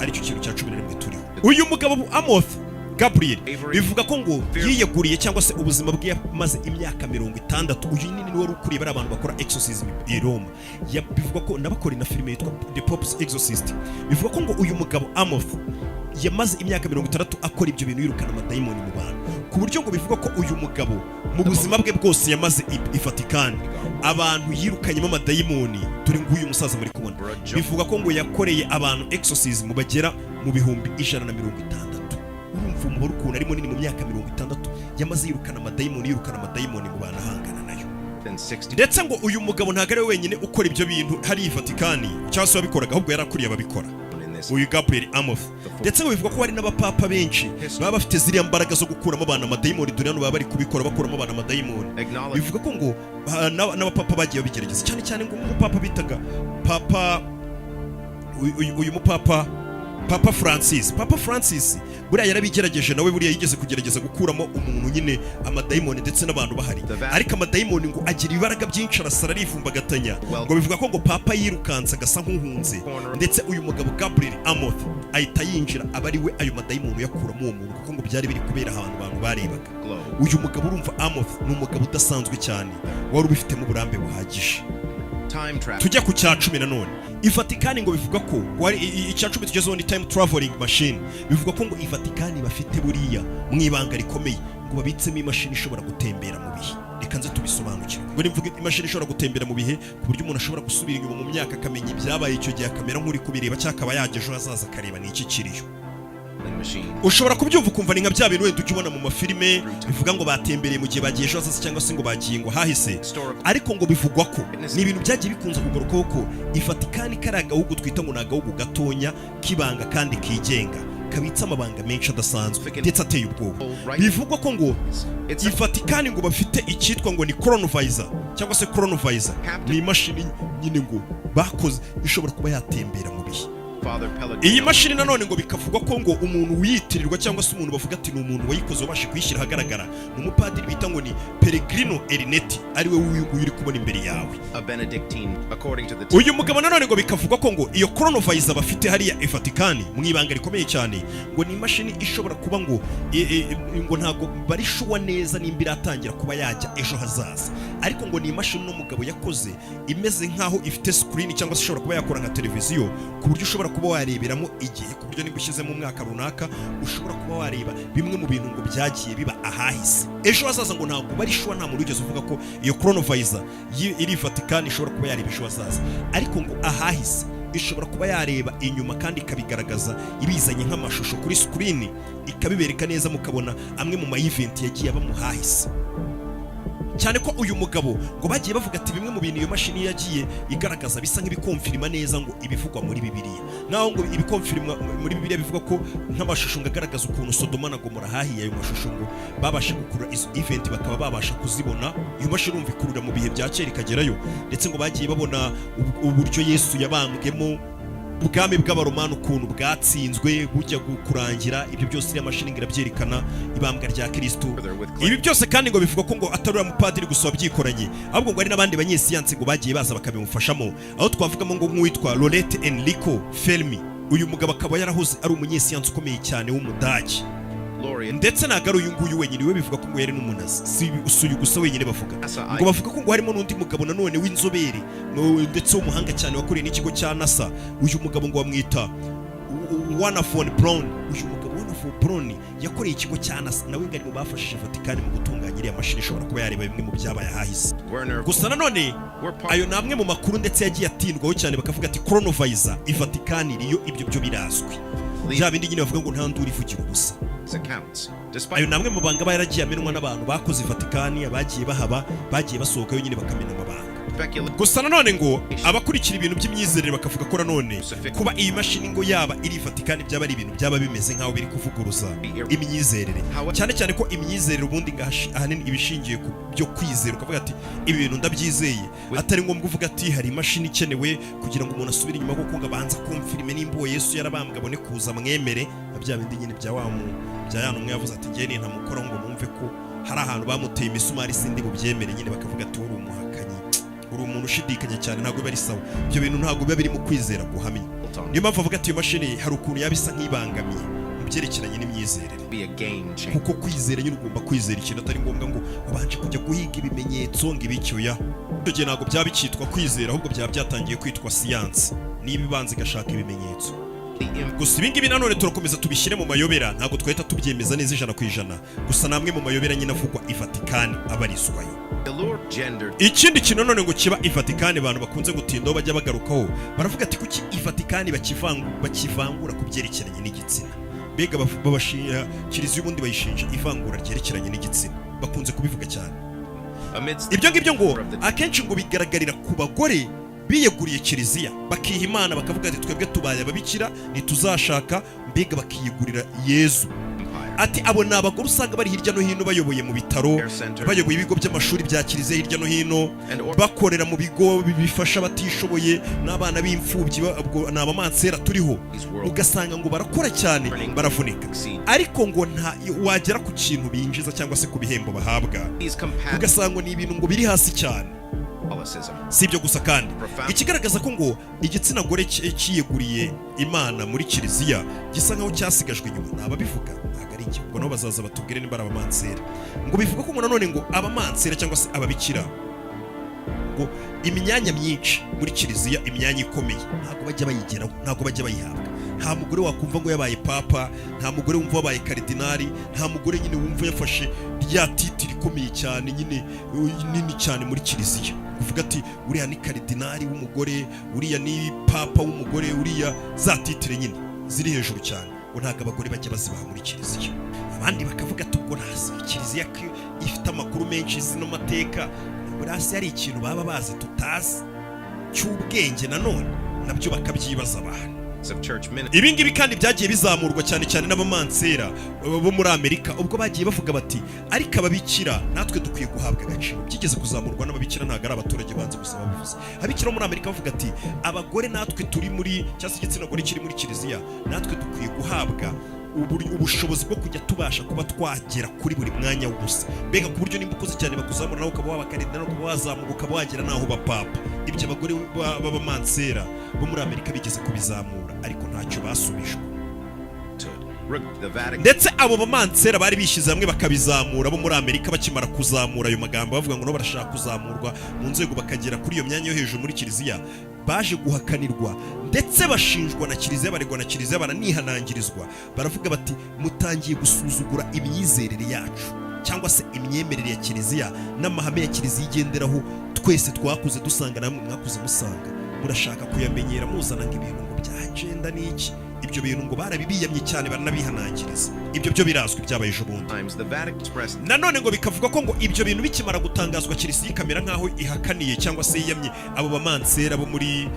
aricyo kintu cya 11 turiho. Uyu mugabo Amorth Gabriel, bivuga ko ngo yiyeguriye, cyangwa se ubuzima bwe yamaze imyaka 60. Uyu nini niwe wari ukuriye bari abantu bakora exorcism i Roma. Bivuga ko nabakora na filime yitwa The Pope's Exorcist. Bivuga ko ngo uyu mugabo Amorth yamaze imyaka 60 akora ibyo bintu, yirukana amadayimoni mu bantu, ku buryo ngo bivuga ko uyu mugabo mu buzima bwe bwose yamaze i Vatikani, abantu yirukanyemo amadayimoni, dore nguyu musaza muri kubona, bivuga ko ngo yakoreye abantu exorcism bagera mu 160,000. Urumva umubare ukuntu ari munini. Mu myaka 60 yamaze yirukana amadayimoni, yirukana amadayimoni mu bantu, ahangana nayo. Than 60 Ndetse ngo uyu mugabo ntabwo ari we wenyine ukora ibyo bintu hariya i Vatikani, cyangwa se wabikoraga, ahubwo yari akuriye ababikora, in this uyu Gabriel Amorth. Ndetse ngo bivuga ko hari n'abapapa benshi baba bafite ziriya mbaraga zo gukuramo abantu amadayimoni. Dore hano baba bari kubikora, bakuramo abantu amadayimoni. Acknowledge Bivuga ko ngo n'abapapa bagiye babigerageza, cyane cyane ngo umupapa bitaga papa uyu mupapa, Papa Francis. Papa Francis buriya yarabigerageje nawe, buriya yigeze kugerageza gukuramo umuntu nyine amadayimoni, ndetse n'abantu bahari, ariko amadayimoni ngo agira ibibaraga byinshi, arasara, arivumbagatanya. Ngo bivuga ko ngo papa yirukanse agasa nk'uhunze, ndetse uyu mugabo Gabriel Amorth ahita yinjira, aba ari we ayo madayimoni uyakuramo uwo muntu, kuko ngo byari biri kubera ahantu abantu barebaga. Globe. Uyu mugabo, urumva, Amorth ni umugabo udasanzwe cyane, wari ubifitemo uburambe buhagije. Time travel. Tujya ku cya 10 nanone. I Vatikani ngo bivuga ko ngo ari icya 10 tugezeho ni time traveling machine. Bivuga ko ngo i Vatikani bafite buriya mu ibanga rikomeye ngo babitsemo imashini ishobora gutembera mu bihe. Reka nze tubisobanukirwe. Ngo nimvuga imashini ishobora gutembera mu bihe, ku buryo umuntu ashobora gusubira inyuma mu myaka, akamenya ibyabaye icyo gihe, akamera nk'uri kubireba, cyangwa akaba yajya ejo hazaza akareba ni iki kiriyo. Machine. Ushobora kubyumva ukumva ni nka bya bintu wenda ujya ubona mu mafilime bivuga ngo batembereye mu gihe, bagiye ejo hazaza, cyangwa se ngo bagiye ngo hahise. Historical. Ariko ngo bivugwa ko ni ibintu byagiye bikunze kugarukaho ko i Vatikani kari agahugu twita ngo ni agahugu gatonya k'ibanga kandi kigenga, kabitse amabanga menshi adasanzwe ndetse ateye ubwoba. Bivugwa ko ngo It's i Vatikani ngo bafite icyitwa ngo ni chronovisor, cyangwa se chronovisor, ni imashini nyine ngo bakoze ishobora kuba yatembera mu bihe. Father Iyi Pellegrino mashini nanone ngo bikavugwa ko ngo umuntu wiyitirirwa cyangwa se umuntu bavuga ati ni umuntu wayikoze wabashe kuyishyira ahagaragara, ni umupadiri bita ngo ni Pellegrino Ernetti, ariwe w'uyu nguyu uri kubona imbere yawe. A Benedictine, according to the Uyu mugabo nanone ngo bikavugwa ko ngo iyo chronovisor bafite hariya i Vatikani mu ibanga rikomeye cyane, ngo ni imashini ishobora kuba ngo ngo ntabwo bari sure neza nimba iratangira kuba yajya ejo hazaza, ariko ngo ni imashini uno mugabo yakoze imeze nk'aho ifite screen cyangwa se ishobora kuba yakora nka televiziyo, ku buryo ushobora kuba wareberamo igihe, ku buryo niba ushyizemo umwaka runaka ushobora kuba wareba bimwe mu bintu ngo byagiye biba ahahise. Ejo hazaza ngo ntabwo bari sure, nta muntu wigeze uvuga ko iyo chronovisor iri i Vatikani ishobora kuba yareba ejo hazaza, ariko ngo ahahise ishobora kuba yareba inyuma kandi ikabigaragaza ibizanye nk'amashusho kuri screen, ikabibereka neza, mukabona amwe mu ma event yagiye aba mu hahise. Cyane ko uyu mugabo ngo bagiye bavuga ati bimwe mu bintu iyo mashini yagiye igaragaza bisa nk'ibikomfirima neza ngo ibivugwa muri Bibiliya, naho ngo ibikomfirima muri Bibiliya bivuga ko nk'amashusho ngo agaragaza ukuntu Sodoma na Gomora hahiye, ayo mashusho ngo babasha gukurura izo event bakaba babasha kuzibona. Iyo mashini urumva ikurura mu bihe bya kera ikagerayo, ndetse ngo bagiye babona uburyo Yesu yabambwemo, ubwami bw'Abaromani ukuntu bwatsinzwe bujya kurangira. Ibyo byose iriya mashini ngo irabyerekana, ibambwa rya Kristo. Ibi byose kandi ngo bivuga ko ngo atari uriya mupadiri gusa wabyikoranye, ahubwo ngo hari n'abandi banyesiyansi ngo bagiye baza bakabimufashamo, aho twavugamo ngo nk'uwitwa Lorette Enrico Fermi. Uyu mugabo akaba yarahoze ari umunyesiyansi ukomeye cyane w'Umudage. Laureate Ndetse ntabwo ari uyu nguyu wenyine we bivuga ko ngo yari n'umunazi, si uyu gusa wenyine bavuga. Ngo bavuga ko ngo harimo n'undi mugabo nanone w'inzobere ndetse w'umuhanga cyane wakoreye n'ikigo cya NASA. Uyu mugabo ngo bamwita Wernher von Braun. Uyu mugabo Wernher von Braun yakoreye ikigo cya NASA, nawe ngo ari mu bafashije Vatikani mu gutunganya iriya mashini ishobora kuba yareba bimwe mu byabaye ahahise. Werner Gusa nanone were part ayo ni amwe mu makuru ndetse yagiye atindwaho cyane, bakavuga ati chronovisor i Vatikani iriyo, ibyo byo birazwi, bya bindi nyine bavuga ngo nta nduru ivugira ubusa. accounts. Despite Ayo ni amwe mu mabanga aba yaragiye amenwa n'abantu bakoze Vatikani, abagiye bahaba, bagiye basohokayo nyine bakamena amabanga. speculation Gusa nanone ngo abakurikira ibintu by'imyizerere bakavuga ko nanone kuba iyi mashini ngo yaba iri i Vatikani byaba ari ibintu byaba bimeze nk'aho biri kuvuguruza imyizerere, cyane cyane ko imyizerere ubundi ngo ahanini iba ishingiye ku byo kwizera, ukavuga ati ibi bintu ndabyizeye, atari ngombwa uvuga ati hari imashini ikenewe kugira ngo umuntu asubire inyuma kuko ngo abanza kumfirime nimba uwo Yesu yarabambwe abone kuza mwemere, nka bya bindi nyine bya wa mu bya ya ntumwa yavuze ati ngewe nintamukora ngo numve ko hari ahantu bamuteye imisumari sindi bubyemere. Nyine bakavuga ati uri umuhakanyi, uri umuntu ushidikanya cyane, ntabwo biba ari sawa. Ibyo bintu ntabwo biba biri mu kwizera guhamye. Niyo mpamvu avuga ati iyo mashini hari ukuntu yaba isa nk'ibangamiye mu byerekeranye n'imyizerere, be a game changer. kuko kwizera nyine ugomba kwizera ikintu atari ngombwa ngo ubanje kujya guhiga ibimenyetso ngo ibicyoya. Icyo gihe ntabwo byaba bikitwa kwizera, ahubwo byaba byatangiye kwitwa siyansi niba ibanza igashaka ibimenyetso. The Gusa ibi ngibi nanone turakomeza tubishyire mu mayobera, ntabwo twahita tubyemeza neza 100%. Gusa ni amwe mu mayobera nyine avugwa i Vatikani abarizwayo. allure gender Ikindi kintu nanone ngo kiba i Vatikani abantu bakunze gutindaho, bajya bagarukaho, baravuga ati kuki i Vatikani bakivangura ku byerekeranye n'igitsina? Mbega babashinja kiliziya, ubundi bayishinja ivangura ryerekeranye n'igitsina, bakunze kubivuga cyane. Amidst Ibyo ngibyo ngo akenshi ngo bigaragarira ku bagore biyeguriye kiliziya, bakiha Imana, bakavuga ati twebwe tubaye ababikira ntituzashaka, mbega bakiyegurira Yezu. Empire. Ati abo ni abagore usanga bari hirya no hino bayoboye mu bitaro, bayoboye ibigo by'amashuri bya kiliziya hirya no hino, bakorera mu bigo bifasha abatishoboye n'abana b'imfubyi, ubwo ni abamansera turiho. Ugasanga ngo barakora cyane, baravunika, ariko ngo nta wagera ku kintu binjiza cyangwa se ku bihembo bahabwa, These compassion ugasanga ngo ni ibintu ngo biri hasi cyane. Si ibyo gusa kandi, ikigaragaza ko ngo igitsina gore cyiyeguriye Imana muri kiliziya gisa nkaho cyasigajwe inyuma, ni ababivuga, ntabwo ari iki, ubwo nabo bazaza batubwire nimba ari abamansera. Ngo bivuga ko ngo nanone ngo abamansera cyangwa se ababikira ngo imyanya myinshi muri kiliziya, imyanya ikomeye, ntabwo bajya bayigeraho, ntabwo bajya bayihabwa. Nta mugore wakumva ngo yabaye papa, nta mugore wumva wabaye karidinari, nta mugore nyine wumva yafashe rya titre ikomeye cyane nyine nini cyane muri kiliziya, kuvuga ati uriya ni karidinari w'umugore, uriya ni papa w'umugore, uriya za titre nyine ziri hejuru cyane, ngo ntabwo abagore bajya bazibaha muri kiliziya. Abandi bakavuga ati ubwo ntazi kiliziya ko ifite amakuru menshi zino mateka, buri hasi hari ikintu baba bazi tutazi cy'ubwenge, nanone nabyo bakabyibaza abantu. of church ministers Ibi ngibi kandi byagiye bizamurwa cyane cyane n'abamansera bo muri Amerika, ubwo bagiye bavuga bati: "Ariko ababikira natwe dukwiye guhabwa agaciro." Byigeze kuzamurwa n'ababikira, ntabwo ari abaturage banze gusa babivuze. Ababikira bo muri Amerika bavuga ati: "Abagore natwe turi muri, cyangwa se igitsina gore kiri muri kiliziya, natwe dukwiye guhabwa ubushobozi bwo kujya tubasha kuba twagera kuri buri mwanya w'ubusa." Mbega ku buryo nimba ukoze cyane bakuzamura, nawe ukaba waba ukaba wazamuka, ukaba wagera n'aho bapapa. Ibyo abagore b'abamansera bo muri Amerika bigeze kubizamura, ariko ntacyo basubijwe. The Vatican Ndetse abo bamansera bari bishyize hamwe bakabizamura bo muri Amerika, bakimara kuzamura ayo magambo bavuga ngo nabo barashaka kuzamurwa mu nzego, bakagera kuri iyo myanya yo hejuru muri kiliziya, baje guhakanirwa ndetse bashinjwa na kiliziya, baregwa na kiliziya, baranihanangirizwa. Baravuga bati: "Mutangiye gusuzugura imyizerere yacu cyangwa se imyemerere ya kiliziya n'amahame ya kiliziya igenderaho. Twese twakuze dusanga, namwe mwakuze musanga, murashaka kuyamenyera muzana ngo ibintu ngo bya gender n'iki." Ibyo bintu ngo barabibiyamye cyane, baranabihanangiriza. Ibyo byo birazwi, byabaye ejo bundi. Times the Vatican expressed Nanone ngo bikavuga ko ngo ibyo bintu bikimara gutangazwa, kiliziya ikamera nk'aho ihakaniye cyangwa se yiyamye abo bamansera bo muri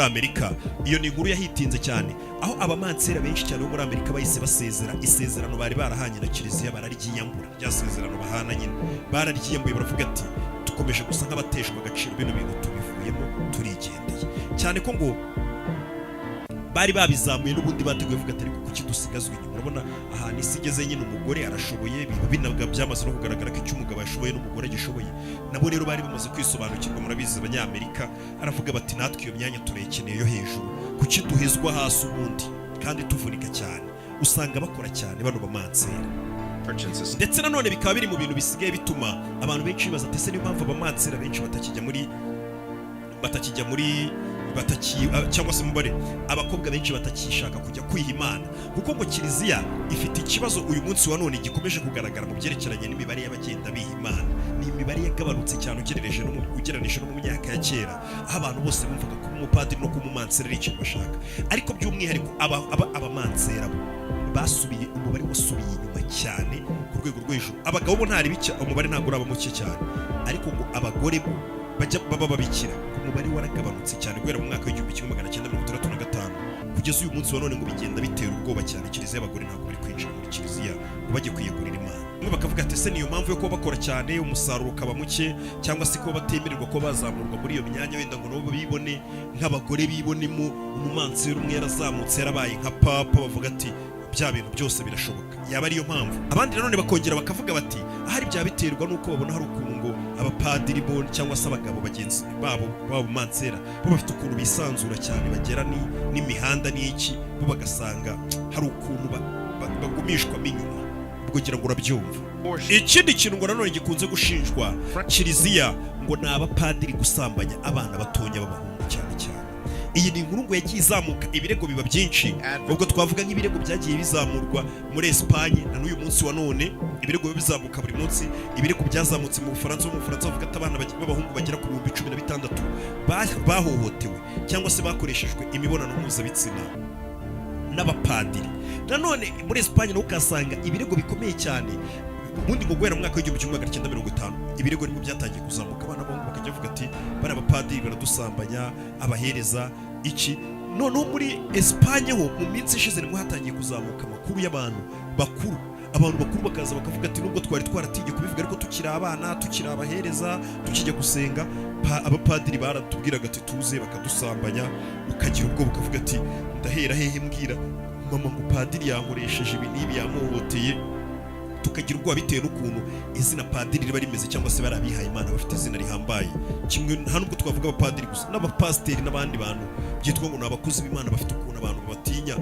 Amerika. Iyo ni inkuru yahitinze cyane, aho abamansera benshi cyane bo muri Amerika bahise basezera isezerano bari barahanye na kiliziya, bararyiyambura. Rya sezerano bahana nyine bararyiyambuye, baravuga ati: "Dukomeje gusa nk'abateshwa agaciro, bino bintu tubivuyemo, turigendeye." Cyane ko ngo bari babizamuye n'ubundi bateguye, bavuga ati: "Ariko kuki dusigazwa inyuma?" Urabona ahantu isi igeze nyine, umugore arashoboye, biba binaga byamaze no kugaragara ko icyo umugabo yashoboye n'umugore agishoboye. Nabo rero bari bamaze kwisobanukirwa, murabizi Abanyamerika, aravuga bati: "Natwe iyo myanya turayikeneye yo hejuru, kuki duhezwa hasi ubundi kandi tuvunika cyane?" Usanga bakora cyane bano bamansera. Church and society Ndetse nanone bikaba biri mu bintu bisigaye bituma abantu benshi bibaza ati: "Ese niyo mpamvu abamansera benshi batakijya muri bataki ah, cyangwa se mubare abakobwa benshi batakishaka kujya kwiha Imana?" Kuko ngo kiliziya ifite ikibazo uyu munsi wa none gikomeje kugaragara mu byerekeranye n'imibare y'abagenda biha Imana. Ni imibare yagabanutse cyane ugereranije no mu myaka ya kera, aho abantu bose bumvaga kuba umupadiri no kuba umumansera ari ikintu bashaka. Ariko by'umwihariko abamansera bo basubiye, umubare wasubiye inyuma cyane ku rwego rwo hejuru. Abagabo bo ntari bike, umubare ntabwo uraba muke cyane, ariko ngo abagore bo bajya baba babikira, umubare waragabanutse cyane guhera mu mwaka wa 1965 kugeza uyu munsi wa none. Ngo bigenda bitera ubwoba cyane kiliziya. Abagore ntabwo bari kwinjira muri kiliziya ngo bajye kwiyegurira Imana. Bamwe bakavuga ati: "Ese niyo mpamvu yo kuba bakora cyane umusaruro ukaba muke, cyangwa se kuba batemererwa kuba bazamurwa muri iyo myanya, wenda ngo nabo bibone nk'abagore, bibonemo umumansera umwe yarazamutse, yarabaye nka papa, bavuga ati bya bintu byose birashoboka, yaba ariyo mpamvu?" Abandi nanone bakongera bakavuga bati: "Ahari byaba biterwa n'uko babona hari ukuntu ngo abapadiri bo cyangwa se abagabo bagenzi babo babo mansera bo bafite ukuntu bisanzura cyane, bagera n'imihanda n'iki, bo bagasanga hari ukuntu bagumishwamo inyuma." Ubwo ngira ngo urabyumva. Ikindi kintu ngo nanone gikunze gushinjwa kiliziya ngo ni abapadiri gusambanya abana batonya b'abahungu cyane cyane. Iyi ni inkuru ngo yagiye izamuka, ibirego biba byinshi. Ubwo twavuga nk'ibirego byagiye bizamurwa muri Esipanye, na n'uyu munsi wa none ibirego biba bizamuka buri munsi. Ibirego byazamutse mu Bufaransa, mu Bufaransa bavuga ati abana b'abahungu bagera ku 16,000 bahohotewe cyangwa se bakoreshejwe imibonano mpuzabitsina n'abapadiri. Nanone muri Esipanye naho ukahasanga ibirego bikomeye cyane. Ubundi ngo guhera mu mwaka wa 1950 ibirego nibwo byatangiye kuzamuka, abana b'abahungu bakajya bavuga ati: "Bari abapadiri baradusambanya, abahereza iki." Noneho muri Esipanye ho mu minsi ishize nibwo hatangiye kuzamuka amakuru y'abantu bakuru. Abantu bakuru bakaza bakavuga ati: "Nubwo twari twaratinye kubivuga, ariko tukiri abana, tukiri abahereza, tukijya gusenga, abapadiri baratubwiraga ati tuze bakadusambanya." Ukagira ubwoba, ukavuga ati: "Ndahera hehe mbwira mama ngo padiri yankoresheje ibi n'ibi, yamuhoteye?" Tukagira ubwoba bitewe n'ukuntu izina padiri riba rimeze, cyangwa se bari abihaye Imana bafite izina rihambaye. Kimwe nta nubwo twavuga abapadiri gusa, n'abapasiteri n'abandi bantu byitwa ngo ni abakozi b'Imana bafite ukuntu abantu babatinya,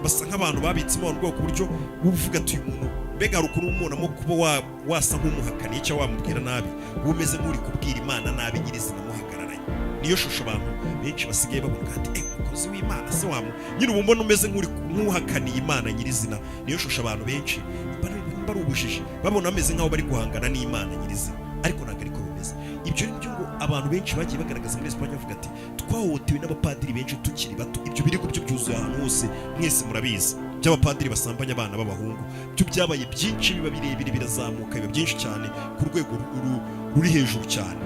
basa nk'abantu babitse Imana ubwoko, ku buryo uba uvuga ati: "Uyu muntu mbega hari ukuntu umubonamo kuba wasa nk'umuhakaniye cyangwa wamubwira nabi, uba umeze nk'uri kubwira Imana nabi nyirizina muhagararanye." Niyo shusho abantu benshi basigaye babona ati: "Eh, umukozi w'Imana se wamu nyine uba ubona umeze nk'uri nk'uhakaniye Imana nyirizina." Niyo shusho abantu benshi bari ubujiji babona, bameze nk'aho bari guhangana n'Imana nyirizina, ariko ntabwo ariko bimeze. Ibyo ni byo ngo abantu benshi bagiye bagaragaza muri Esipanye, bavuga ati: "Twahohotewe n'abapadiri benshi tukiri bato." Ibyo birego byo byuzuye ahantu hose, mwese murabizi, by'abapadiri basambanya abana b'abahungu. Byo byabaye byinshi, biba birebire, birazamuka, biba byinshi cyane ku rwego ruri hejuru cyane.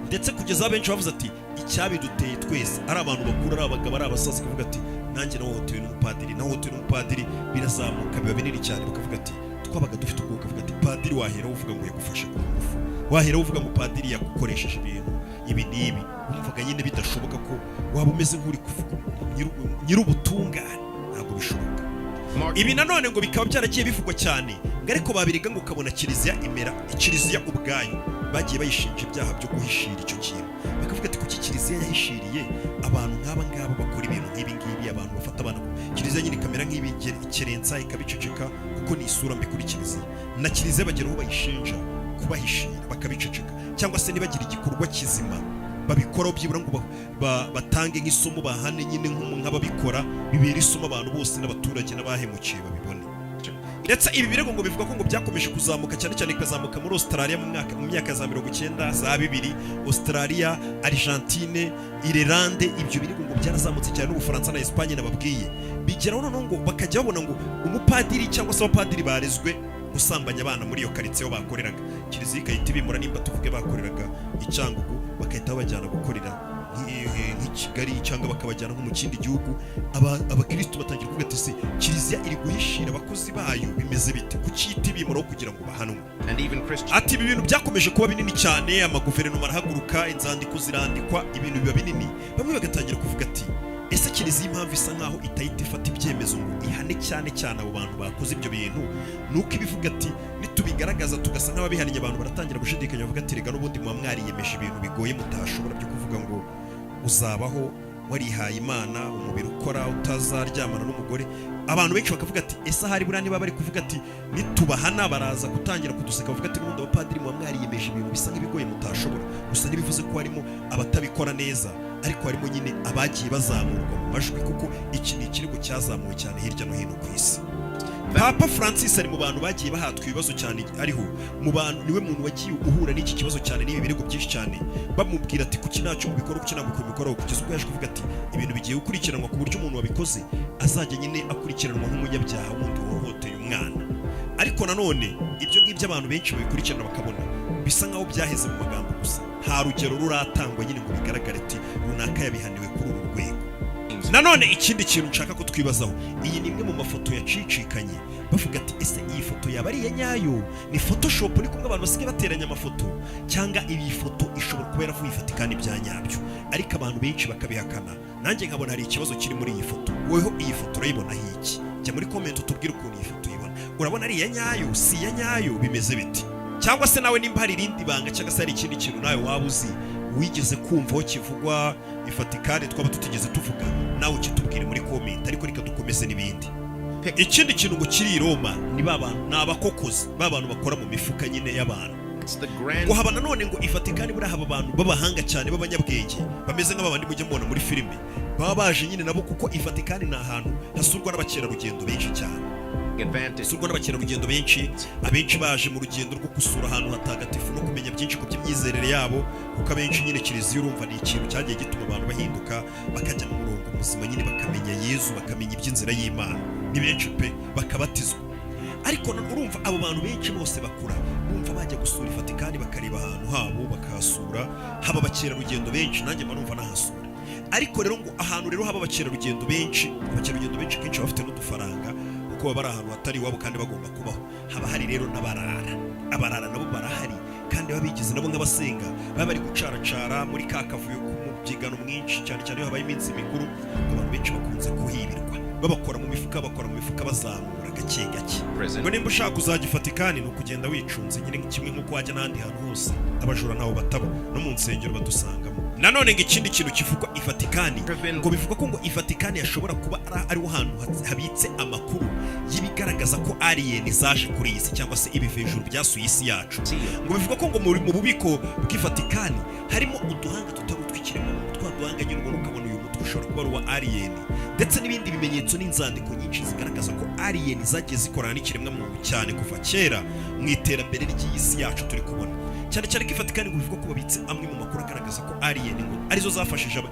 Ndetse kugeza aho benshi bavuze ati icyabiduteye twese, ari abantu bakuru, ari abagabo, ari abasaza, bakavuga ati nanjye nahohotewe n'umupadiri, nahohotewe n'umupadiri. Birazamuka biba binini cyane, bakavuga ati twabaga dufite ubwoba, bakavuga ati padiri wahera uvuga ngo yagufashe ku ngufu, wahera uvuga ngo padiri yagukoresheje ibintu ibi n'ibi. Wumvaga nyine bidashoboka ko waba umeze nk'uri kuvuga nyir'ubutungane, ntabwo bishoboka. Mark Ibi nanone ngo bikaba byaragiye bivugwa cyane, ngo ariko babirega ngo ukabona kiliziya imera, kiliziya ubwayo bagiye bayishinja ibyaha byo guhishira icyo kintu. Bakavuga ati kuki kiliziya yahishiriye abantu nk'aba ngaba bakora ibintu nk'ibi ngibi, abantu bafata abana? Kiliziya nyine ikamera nk'ibikerensa, ikabiceceka, kuko ni isura mbi kuri kiliziya. Na kiliziya bagera aho bayishinja kubahishira, bakabiceceka, cyangwa se ntibagire igikorwa kizima babikoraho byibura ngo batange nk'isomo, bahane nyine nk'ababikora, bibera isomo abantu bose n'abaturage n'abahemukiye babibone. Ndetse ibi birego ngo bivuga ko ngo byakomeje kuzamuka cyane cyane, bikazamuka muri Australia mu myaka za 90, za 2000, Australia, Argentine, Irlande. Ibyo birego ngo byarazamutse cyane, n'Ubufaransa na Espagne nababwiye. Bigeraho noneho ngo bakajya babona ngo umupadiri cyangwa se abapadiri barezwe gusambanya abana muri iyo karitsiye aho bakoreraga, kiliziya igahita ibimura. Nimba tuvuge bakoreraga i Cyangugu, bagahita babajyana gukorera nk'i Kigali cyangwa bakabajyana nko mu kindi gihugu. Abakristo batangira kuvuga ati se kiliziya iri guhishira abakozi bayo, bimeze bite? Kuki ihita ibimuraho kugira ngo bahanwe? And even Christian Ati ibi bintu byakomeje kuba binini cyane, amaguverinoma arahaguruka, inzandiko zirandikwa, ibintu biba binini. Bamwe bagatangira kuvuga ati ese kiliziya impamvu isa nkaho itahita ifata ibyemezo ngo ihane cyane cyane abo bantu bakoze ibyo bintu, ni uko ibivuga ati nitubigaragaza tugasa nk'ababihannye, abantu baratangira gushidikanya, bavuga ati rega n'ubundi muba mwariyemeje ibintu bigoye mutashobora, byo kuvuga ngo uzabaho warihaye Imana, umubiri ukora, utazaryamana n'umugore. Abantu benshi bakavuga ati ese ahari buriya niba bari kuvuga ati nitubahana baraza gutangira kuduseka, bavuga ati n'ubundi abapadiri muba mwariyemeje ibintu bisa nk'ibigoye mutashobora. Gusa ntibivuze ko harimo abatabikora neza, ariko harimo nyine abagiye bazamurwa mu majwi, kuko iki ni ikirego cyazamuwe cyane hirya no hino ku isi. Papa Francis ari mu bantu bagiye bahatwa ibibazo cyane, ariho mu bantu, niwe muntu wagiye uhura n'iki kibazo cyane, n'ibi birego byinshi cyane, bamubwira ati kuki ntacyo mubikora, kuki ntabwo mubikoraho, kugeza ubwo yaje kuvuga ati ibintu bigiye gukurikiranwa ku buryo umuntu wabikoze azajya nyine akurikiranwa nk'umunyabyaha wundi wahohoteye umwana. Ariko nanone ibyo ngibyo abantu benshi babikurikirana bakabona bisa nkaho byaheze mu magambo gusa, nta rugero ruratangwa nyine ngo bigaragare ati runaka yabihaniwe kuri uru rwego. Nanone ikindi kintu nshaka ko twibazaho, iyi ni imwe mu mafoto yacicikanye, bavuga ati ese iyi foto yaba ari iya nyayo, ni photoshop, ni kumwe abantu basigaye bateranya amafoto, cyangwa iyi foto ishobora kuba yaravuye ifatika bya nyabyo? Ariko abantu benshi bakabihakana. Nanjye nkabona hari ikibazo kiri muri iyi foto. Woweho iyi foto urayibonaho iki? Jya muri comment utubwire ukuntu iyi foto uyibona. Urabona ari iya nyayo, si iya nyayo, bimeze biti? Cyangwa se nawe nimba hari irindi banga cyangwa se hari ikindi kintu nawe waba uzi, wigeze kumva aho kivugwa ifatikani twaba tutigeze tuvuga, nawe ukitubwire muri comment. Ariko reka dukomeze n'ibindi. Ikindi kintu ngo kiri i Roma ni ba bantu, ni abakokozi, ba bantu bakora mu mifuka nyine y'abantu. It's the grand Ngo haba nanone ngo ifatikani buriya haba abantu b'abahanga cyane, b'abanyabwenge, bameze nk'abandi mujya mubona muri filime, baba baje nyine nabo, kuko ifatikani ni ahantu hasurwa n'abakerarugendo benshi cyane. Advantage Hasurwa n'abakerarugendo benshi, abenshi baje mu rugendo rwo gusura ahantu hatagatifu no kumenya byinshi ku by'imyizerere yabo, kuko abenshi nyine kiliziya urumva ni ikintu cyagiye gituma abantu bahinduka, bakajya mu murongo muzima nyine, bakamenya Yezu, bakamenya iby'inzira y'Imana. Ni benshi pe, bakabatizwa. Ariko urumva abo bantu benshi bose bakura bumva bajya gusura ifatikani, bakareba ahantu habo, bakahasura. Haba abakerarugendo benshi, nanjye mba numva nahasura. Ariko rero ngo ahantu rero haba abakerarugendo benshi, abakerarugendo benshi kenshi baba bafite n'udufaranga, kuko baba bari ahantu hatari iwabo kandi bagomba kubaho. Haba hari rero n'abarara. Abarara nabo barahari, kandi baba bigize nabo nk'abasenga, baba bari gucaracara muri ka kavuyo k'umubyigano mwinshi cyane cyane iyo habaye iminsi mikuru. Abantu benshi bakunze kuhibirwa, babakora mu mifuka, bakora mu mifuka, bazamura gake gake. Prison. Ngo nimba ushaka kuzajya i Vatikani ni ukugenda wicunze nyine, kimwe nk'uko wajya n'ahandi hantu hose. Abajura ntaho bataba, no mu nsengero badusangamo. Nanone ngo ikindi kintu kivugwa i Vatikani, ngo bivugwa ko ngo i Vatikani hashobora kuba ariho hantu habitse amakuru y'ibigaragaza ko alien zaje kuri iyi si, cyangwa se ibivejuru byasuye isi yacu. Ngo bivugwa ko ngo mu bubiko bw'i Vatikani harimo uduhanga tutari utw'ikiremwamuntu, twa duhanga nyine ubona ukabona uyu mutwe ushobora kuba ari uwa alien, ndetse n'ibindi bimenyetso n'inzandiko nyinshi zigaragaza ko alien zagiye zikorana n'ikiremwamuntu cyane kuva kera mu iterambere ry'iyi si yacu turi kubona. Cyane cyane ko i Vatikani ngo bivugwa ko babitse amwe mu makuru agaragaza ko alien ngo arizo zafashije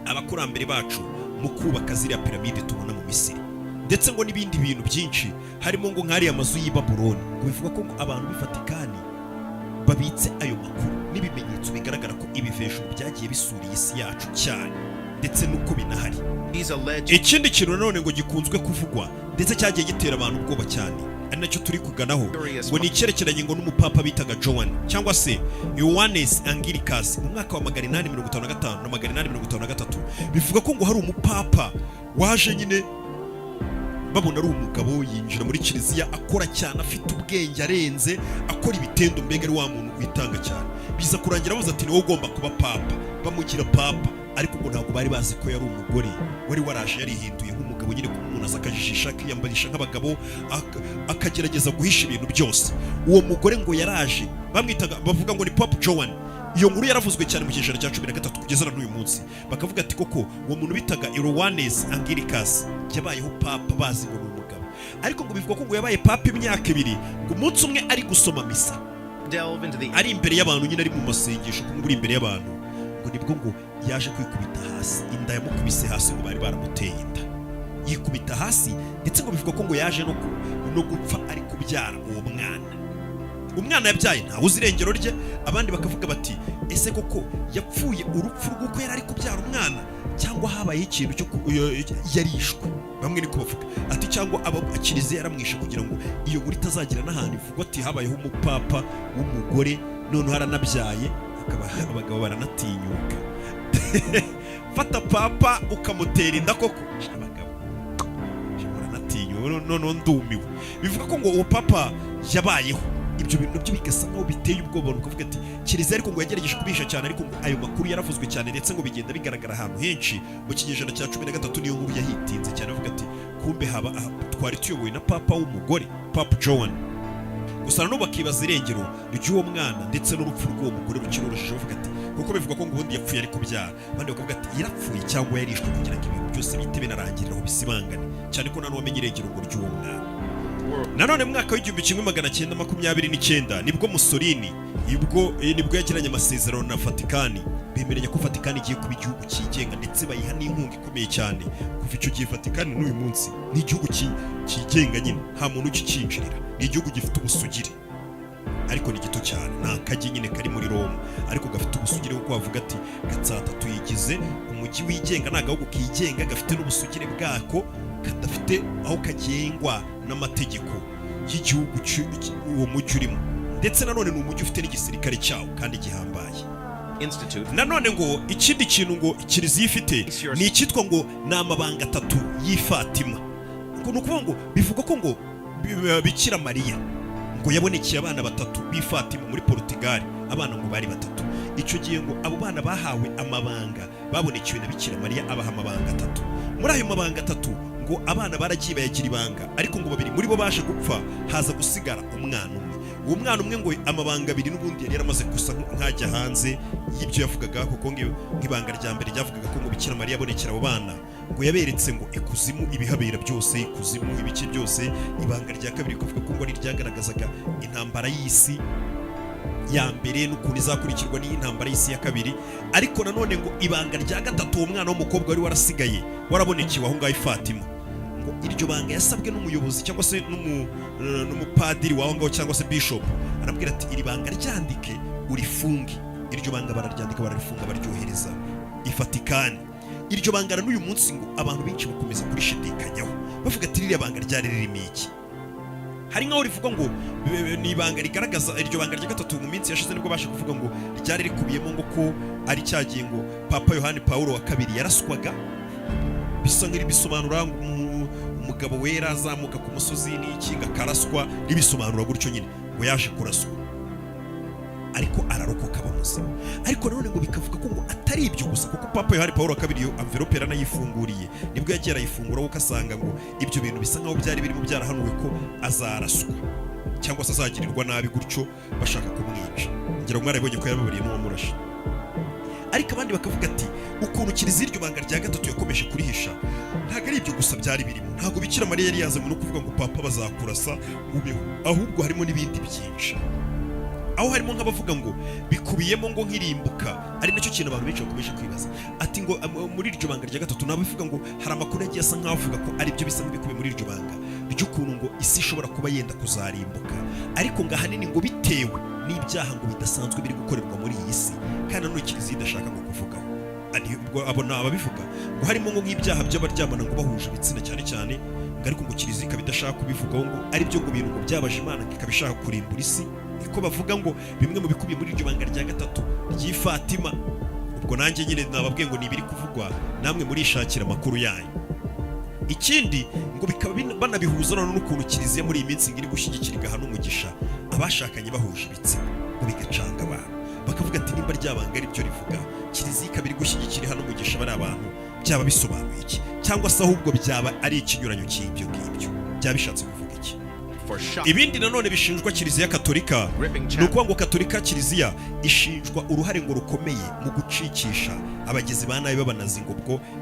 abakurambere bacu mu kubaka ziriya piramide tubona mu Misiri, ndetse ngo n'ibindi bintu byinshi, harimo ngo nk'ariya mazu y'i Babuloni. Ngo bivuga ko ngo abantu b'i Vatikani bafite amakuru menshi cyane ku Babitse ayo makuru n'ibimenyetso bigaragara ko ibivejuru byagiye bisura iyi si yacu cyane, ndetse n'uko binahari. These alleged Ikindi kintu nanone ngo gikunzwe kuvugwa ndetse cyagiye gitera abantu ubwoba cyane, ari nacyo turi kuganaho, ngo ni icyerekeranye ngo n'umupapa bitaga Joan cyangwa se Ioannes Anglicus mu mwaka wa 855 na 853. Bivuga ko ngo hari umupapa waje nyine babona ari umugabo, yinjira muri kiliziya, akora cyane, afite ubwenge arenze, akora ibitendo, mbega ari wa muntu witanga cyane. Biza kurangira bavuze ati: "Ni wowe ugomba kuba papa." Bamugira papa, ariko ngo ntabwo bari bazi ko yari umugore wari waraje yarihinduye nk'umugabo nyine, kuba umuntu aza akajijisha, akiyambarisha nk'abagabo, akagerageza guhisha ibintu byose. Uwo mugore ngo yaraje, bamwitaga, bavuga ngo ni Pope Joan. Iyo nkuru yaravuzwe cyane mu kinyejana cya 13 kugeza na n'uyu munsi. Bakavuga ati koko uwo muntu bitaga Ioannes Anglicus yabayeho papa bazi ngo ni umugabo, ariko ngo bivugwa ko ngo yabaye papa imyaka 2, ngo umunsi umwe ari gusoma misa, delve into the ari imbere y'abantu nyine, ari mu masengesho, kuko uri imbere y'abantu, ngo nibwo ngo yaje kwikubita hasi, inda yamukubise hasi. Ngo bari baramuteye inda, yikubita hasi, ndetse ngo bivugwa ko ngo yaje no gupfa ari kubyara uwo mwana. Umwana yabyaye ntawe uzi irengero rye. Abandi bakavuga bati: "Ese koko yapfuye urupfu rw'uko yari ari kubyara umwana, cyangwa habayeho ikintu cyo yarishwe?" Bamwe niko bavuga ati cyangwa aba kiliziya yaramwishe kugira ngo iyo nkuru itazagira n'ahantu ivugwa, ati habayeho umupapa w'umugore, noneho aranabyaye. Akaba abagabo baranatinyuka, fata papa ukamutera inda koko! Abagabo baranatinyuka, noneho ndumiwe. Bivuga ko ngo uwo papa yabayeho, ibyo bintu nabyo bigasa nkaho biteye ubwoba. Ukavuga ati kiliziya ariko ngo yagerageje kubisha cyane, ariko ngo ayo makuru yaravuzwe cyane, ndetse ngo bigenda bigaragara ahantu henshi mu kinyejana cya 13. Niyo nkuru yahitinze cyane, bavuga ati kumbe haba aha, twari tuyobowe na papa w'umugore, Papa Joan. Gusa nanone bakibaza irengero ry'uwo mwana ndetse n'urupfu rw'uwo mugore rukiri urujijo. Bavuga ati kuko bivuga ko ngo ubundi yapfuye ari kubyara, abandi bakavuga ati yarapfuye cyangwa yarishwe kugira ngo ibintu byose bihite binarangirira aho bisibangane, cyane ko nta n'uwamenye irengero ngo ry'uwo mwana. Nanone mu mwaka w'1929 nibwo Mussolini nibwo yagiranye amasezerano na Vatikani, bemeranya ko Vatikani igiye kuba igihugu cyigenga, ndetse bayiha n'inkunga ikomeye cyane. Kuva icyo gihe Vatikani n'uyu munsi ni igihugu cyigenga nyine, nta muntu ukikinjirira, ni igihugu gifite ubusugire, ariko ni gito cyane, ni akajyi nyine kari muri Roma, ariko gafite ubusugire, kuko bavuga ati Gatsata tuyigize umujyi wigenga, ni agahugu kigenga gafite n'ubusugire bwako, kadafite aho kagengwa n'amategeko y'igihugu uwo mujyi urimo. Ndetse nanone ni umujyi ufite n'igisirikare cyawo kandi gihambaye. Institute Nanone ngo ikindi kintu ngo kiliziya ifite ni icyitwa ngo ni amabanga atatu y'ifatima. Ngo ni ukuvuga ngo bivugwa ko ngo Bikira Mariya ngo yabonekeye abana batatu b'i Fatima muri Portugal. Abana ngo bari batatu icyo gihe. Ngo abo bana bahawe amabanga, babonekewe na Bikira Mariya, abaha amabanga atatu. Muri ayo mabanga atatu ngo abana baragiye bayagira ibanga, ariko ngo babiri muri bo baje gupfa, haza gusigara umwana umwe. Uwo mwana umwe ngo amabanga abiri n'ubundi yari yaramaze gusa nk'ajya hanze y'ibyo yavugaga, kuko nk'ibanga rya mbere ryavugaga ko ngo Bikira Mariya abonekera abo bana, ngo yaberetse ngo ikuzimu ibihabera byose, ikuzimu ibice byose. Ibanga rya kabiri kuvuga ko ngo ari ryagaragazaga intambara y'isi ya mbere n'ukuntu izakurikirwa n'iy'intambara y'isi ya kabiri. Ariko nanone ngo ibanga rya gatatu, uwo mwana w'umukobwa wari warasigaye warabonekewe aho ngaho i Fatima, ngo iryo banga yasabwe n'umuyobozi cyangwa se n'umupadiri w'aho ngaho cyangwa se bishop, arabwira ati: "Iri banga ryandike urifunge." Iryo banga bararyandika, bararifunga, baryohereza i Vatikani. Iryo banga na n'uyu munsi ngo abantu benshi bakomeza kurishidikanyaho, bavuga ati: "Ririya banga ryari ririmo iki?" Hari nk'aho rivuga ngo ni ibanga rigaragaza iryo banga rya gatatu. Mu minsi yashize nibwo baje kuvuga ngo ryari rikubiyemo ngo ko ari cyagiye ngo Papa Yohani Pawulo wa kabiri yaraswaga, bisa nk'iribisobanura ngo umugabo wera azamuka ku musozi n'iki, ngo akaraswa, ribisobanura gutyo nyine, ngo yaje kuraswa ariko ararokoka, aba muzima. Ariko nanone ngo bikavuga ko ngo atari ibyo gusa, kuko Papa Yohani Paul wa kabiri iyo envelope yaranayifunguriye, nibwo yagiye arayifungura, kuko asanga ngo ibyo bintu bisa nkaho byari birimo byarahanuwe ko azaraswa cyangwa se azagirirwa nabi gutyo bashaka kumwica. Ngira ngo mwarabibonye ko yababariye n'uwamurashe. Ariko abandi bakavuga ati ukuntu kiliziya iryo banga rya gatatu yakomeje kurihisha, ntabwo ari ibyo gusa byari birimo. Ntabwo Bikira Mariya yari yazanywe no kuvuga ngo papa bazakurasa ubeho, ahubwo harimo n'ibindi byinshi, aho harimo nk'abavuga ngo bikubiyemo ngo nk'irimbuka, ari nacyo kintu abantu benshi bakomeje kwibaza, ati ngo muri iryo banga rya gatatu nabivuga ngo hari amakuru yagiye asa nk'aho avuga ko aribyo bisa nk'ibikubiye muri iryo banga ry'ukuntu ngo isi ishobora kuba yenda kuzarimbuka, ariko ngo ahanini ngo bitewe n'ibyaha ngo bidasanzwe biri gukorerwa muri iyi si, kandi nanone Kiliziya idashaka ngo kuvugaho. Ubwo abo ni ababivuga ngo harimo ngo nk'ibyaha by'abaryamana ngo bahuje ibitsina cyane cyane, ngo ariko ngo Kiliziya ikaba idashaka kubivugaho, ngo aribyo ngo bintu ngo byabaje Imana, ngo ikaba ishaka kurimbura isi. Niko bavuga ngo bimwe mu bikubiye muri iryo banga rya gatatu ry'i Fatima. Ubwo nanjye nyine nababwiye ngo ni ibiri kuvugwa, namwe murishakira amakuru yanyu. Ikindi ngo bikaba banabihuza noneho n'ukuntu Kiliziya muri iyi minsi ngo iri gushyigikira, igaha n'umugisha abashakanye bahuje ibitsina, ngo bigacanga abantu, bakavuga ati: "Nimba ryabanga ari byo rivuga, Kiliziya ikaba iri gushyigikira, iha n'umugisha bari abantu, byaba bisobanuye iki? Cyangwa se ahubwo byaba ari ikinyuranyo cy'ibyo ngibyo, byaba bishatse kuvuga iki?" For shock, Ibindi nanone bishinjwa Kiliziya Katolika ni ukuvuga ngo Katolika, Kiliziya ishinjwa uruhare ngo rukomeye mu gucikisha abagizi ba nabi b'Abanazi, ngo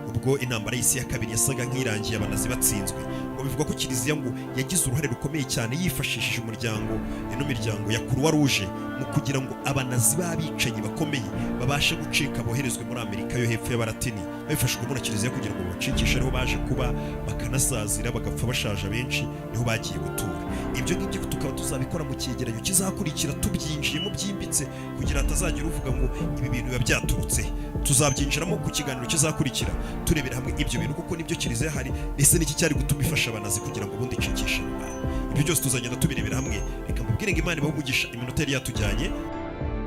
ubwo intambara y'isi ya kabiri yasaga nk'irangiye, Abanazi batsinzwe, ngo bivugwa ko Kiliziya ngo yagize uruhare rukomeye cyane yifashishije umuryango, ino miryango ya Croix Rouge, mu kugira ngo Abanazi b'abicanyi bakomeye babashe gucika, boherezwe muri Amerika yo hepfo y'Abaratini, babifashijwemo na Kiliziya kugira ngo babacikishe. Ariho baje kuba, bakanasazira, bagapfa bashaje, abenshi niho bagiye gutura. Ibyo ngibyo tukaba tuzabikora mu cyegeranyo kizakurikira, tubyinjiyemo byimbitse, kugira hatazagira uvuga ngo ibi bintu biba byaturutse. Tuzabyinjiramo ku kiganiro kizakurikira, turebera hamwe ibyo bintu kuko nibyo Kiliziya hari. Ese niki cyari gutuma ifasha Abanazi kugira ngo ubundi icikishe abo bantu? Ibyo byose tuzagenda tubirebera hamwe. Reka mbabwire ngo Imana ibahe umugisha. Iminota yari yatujyanye.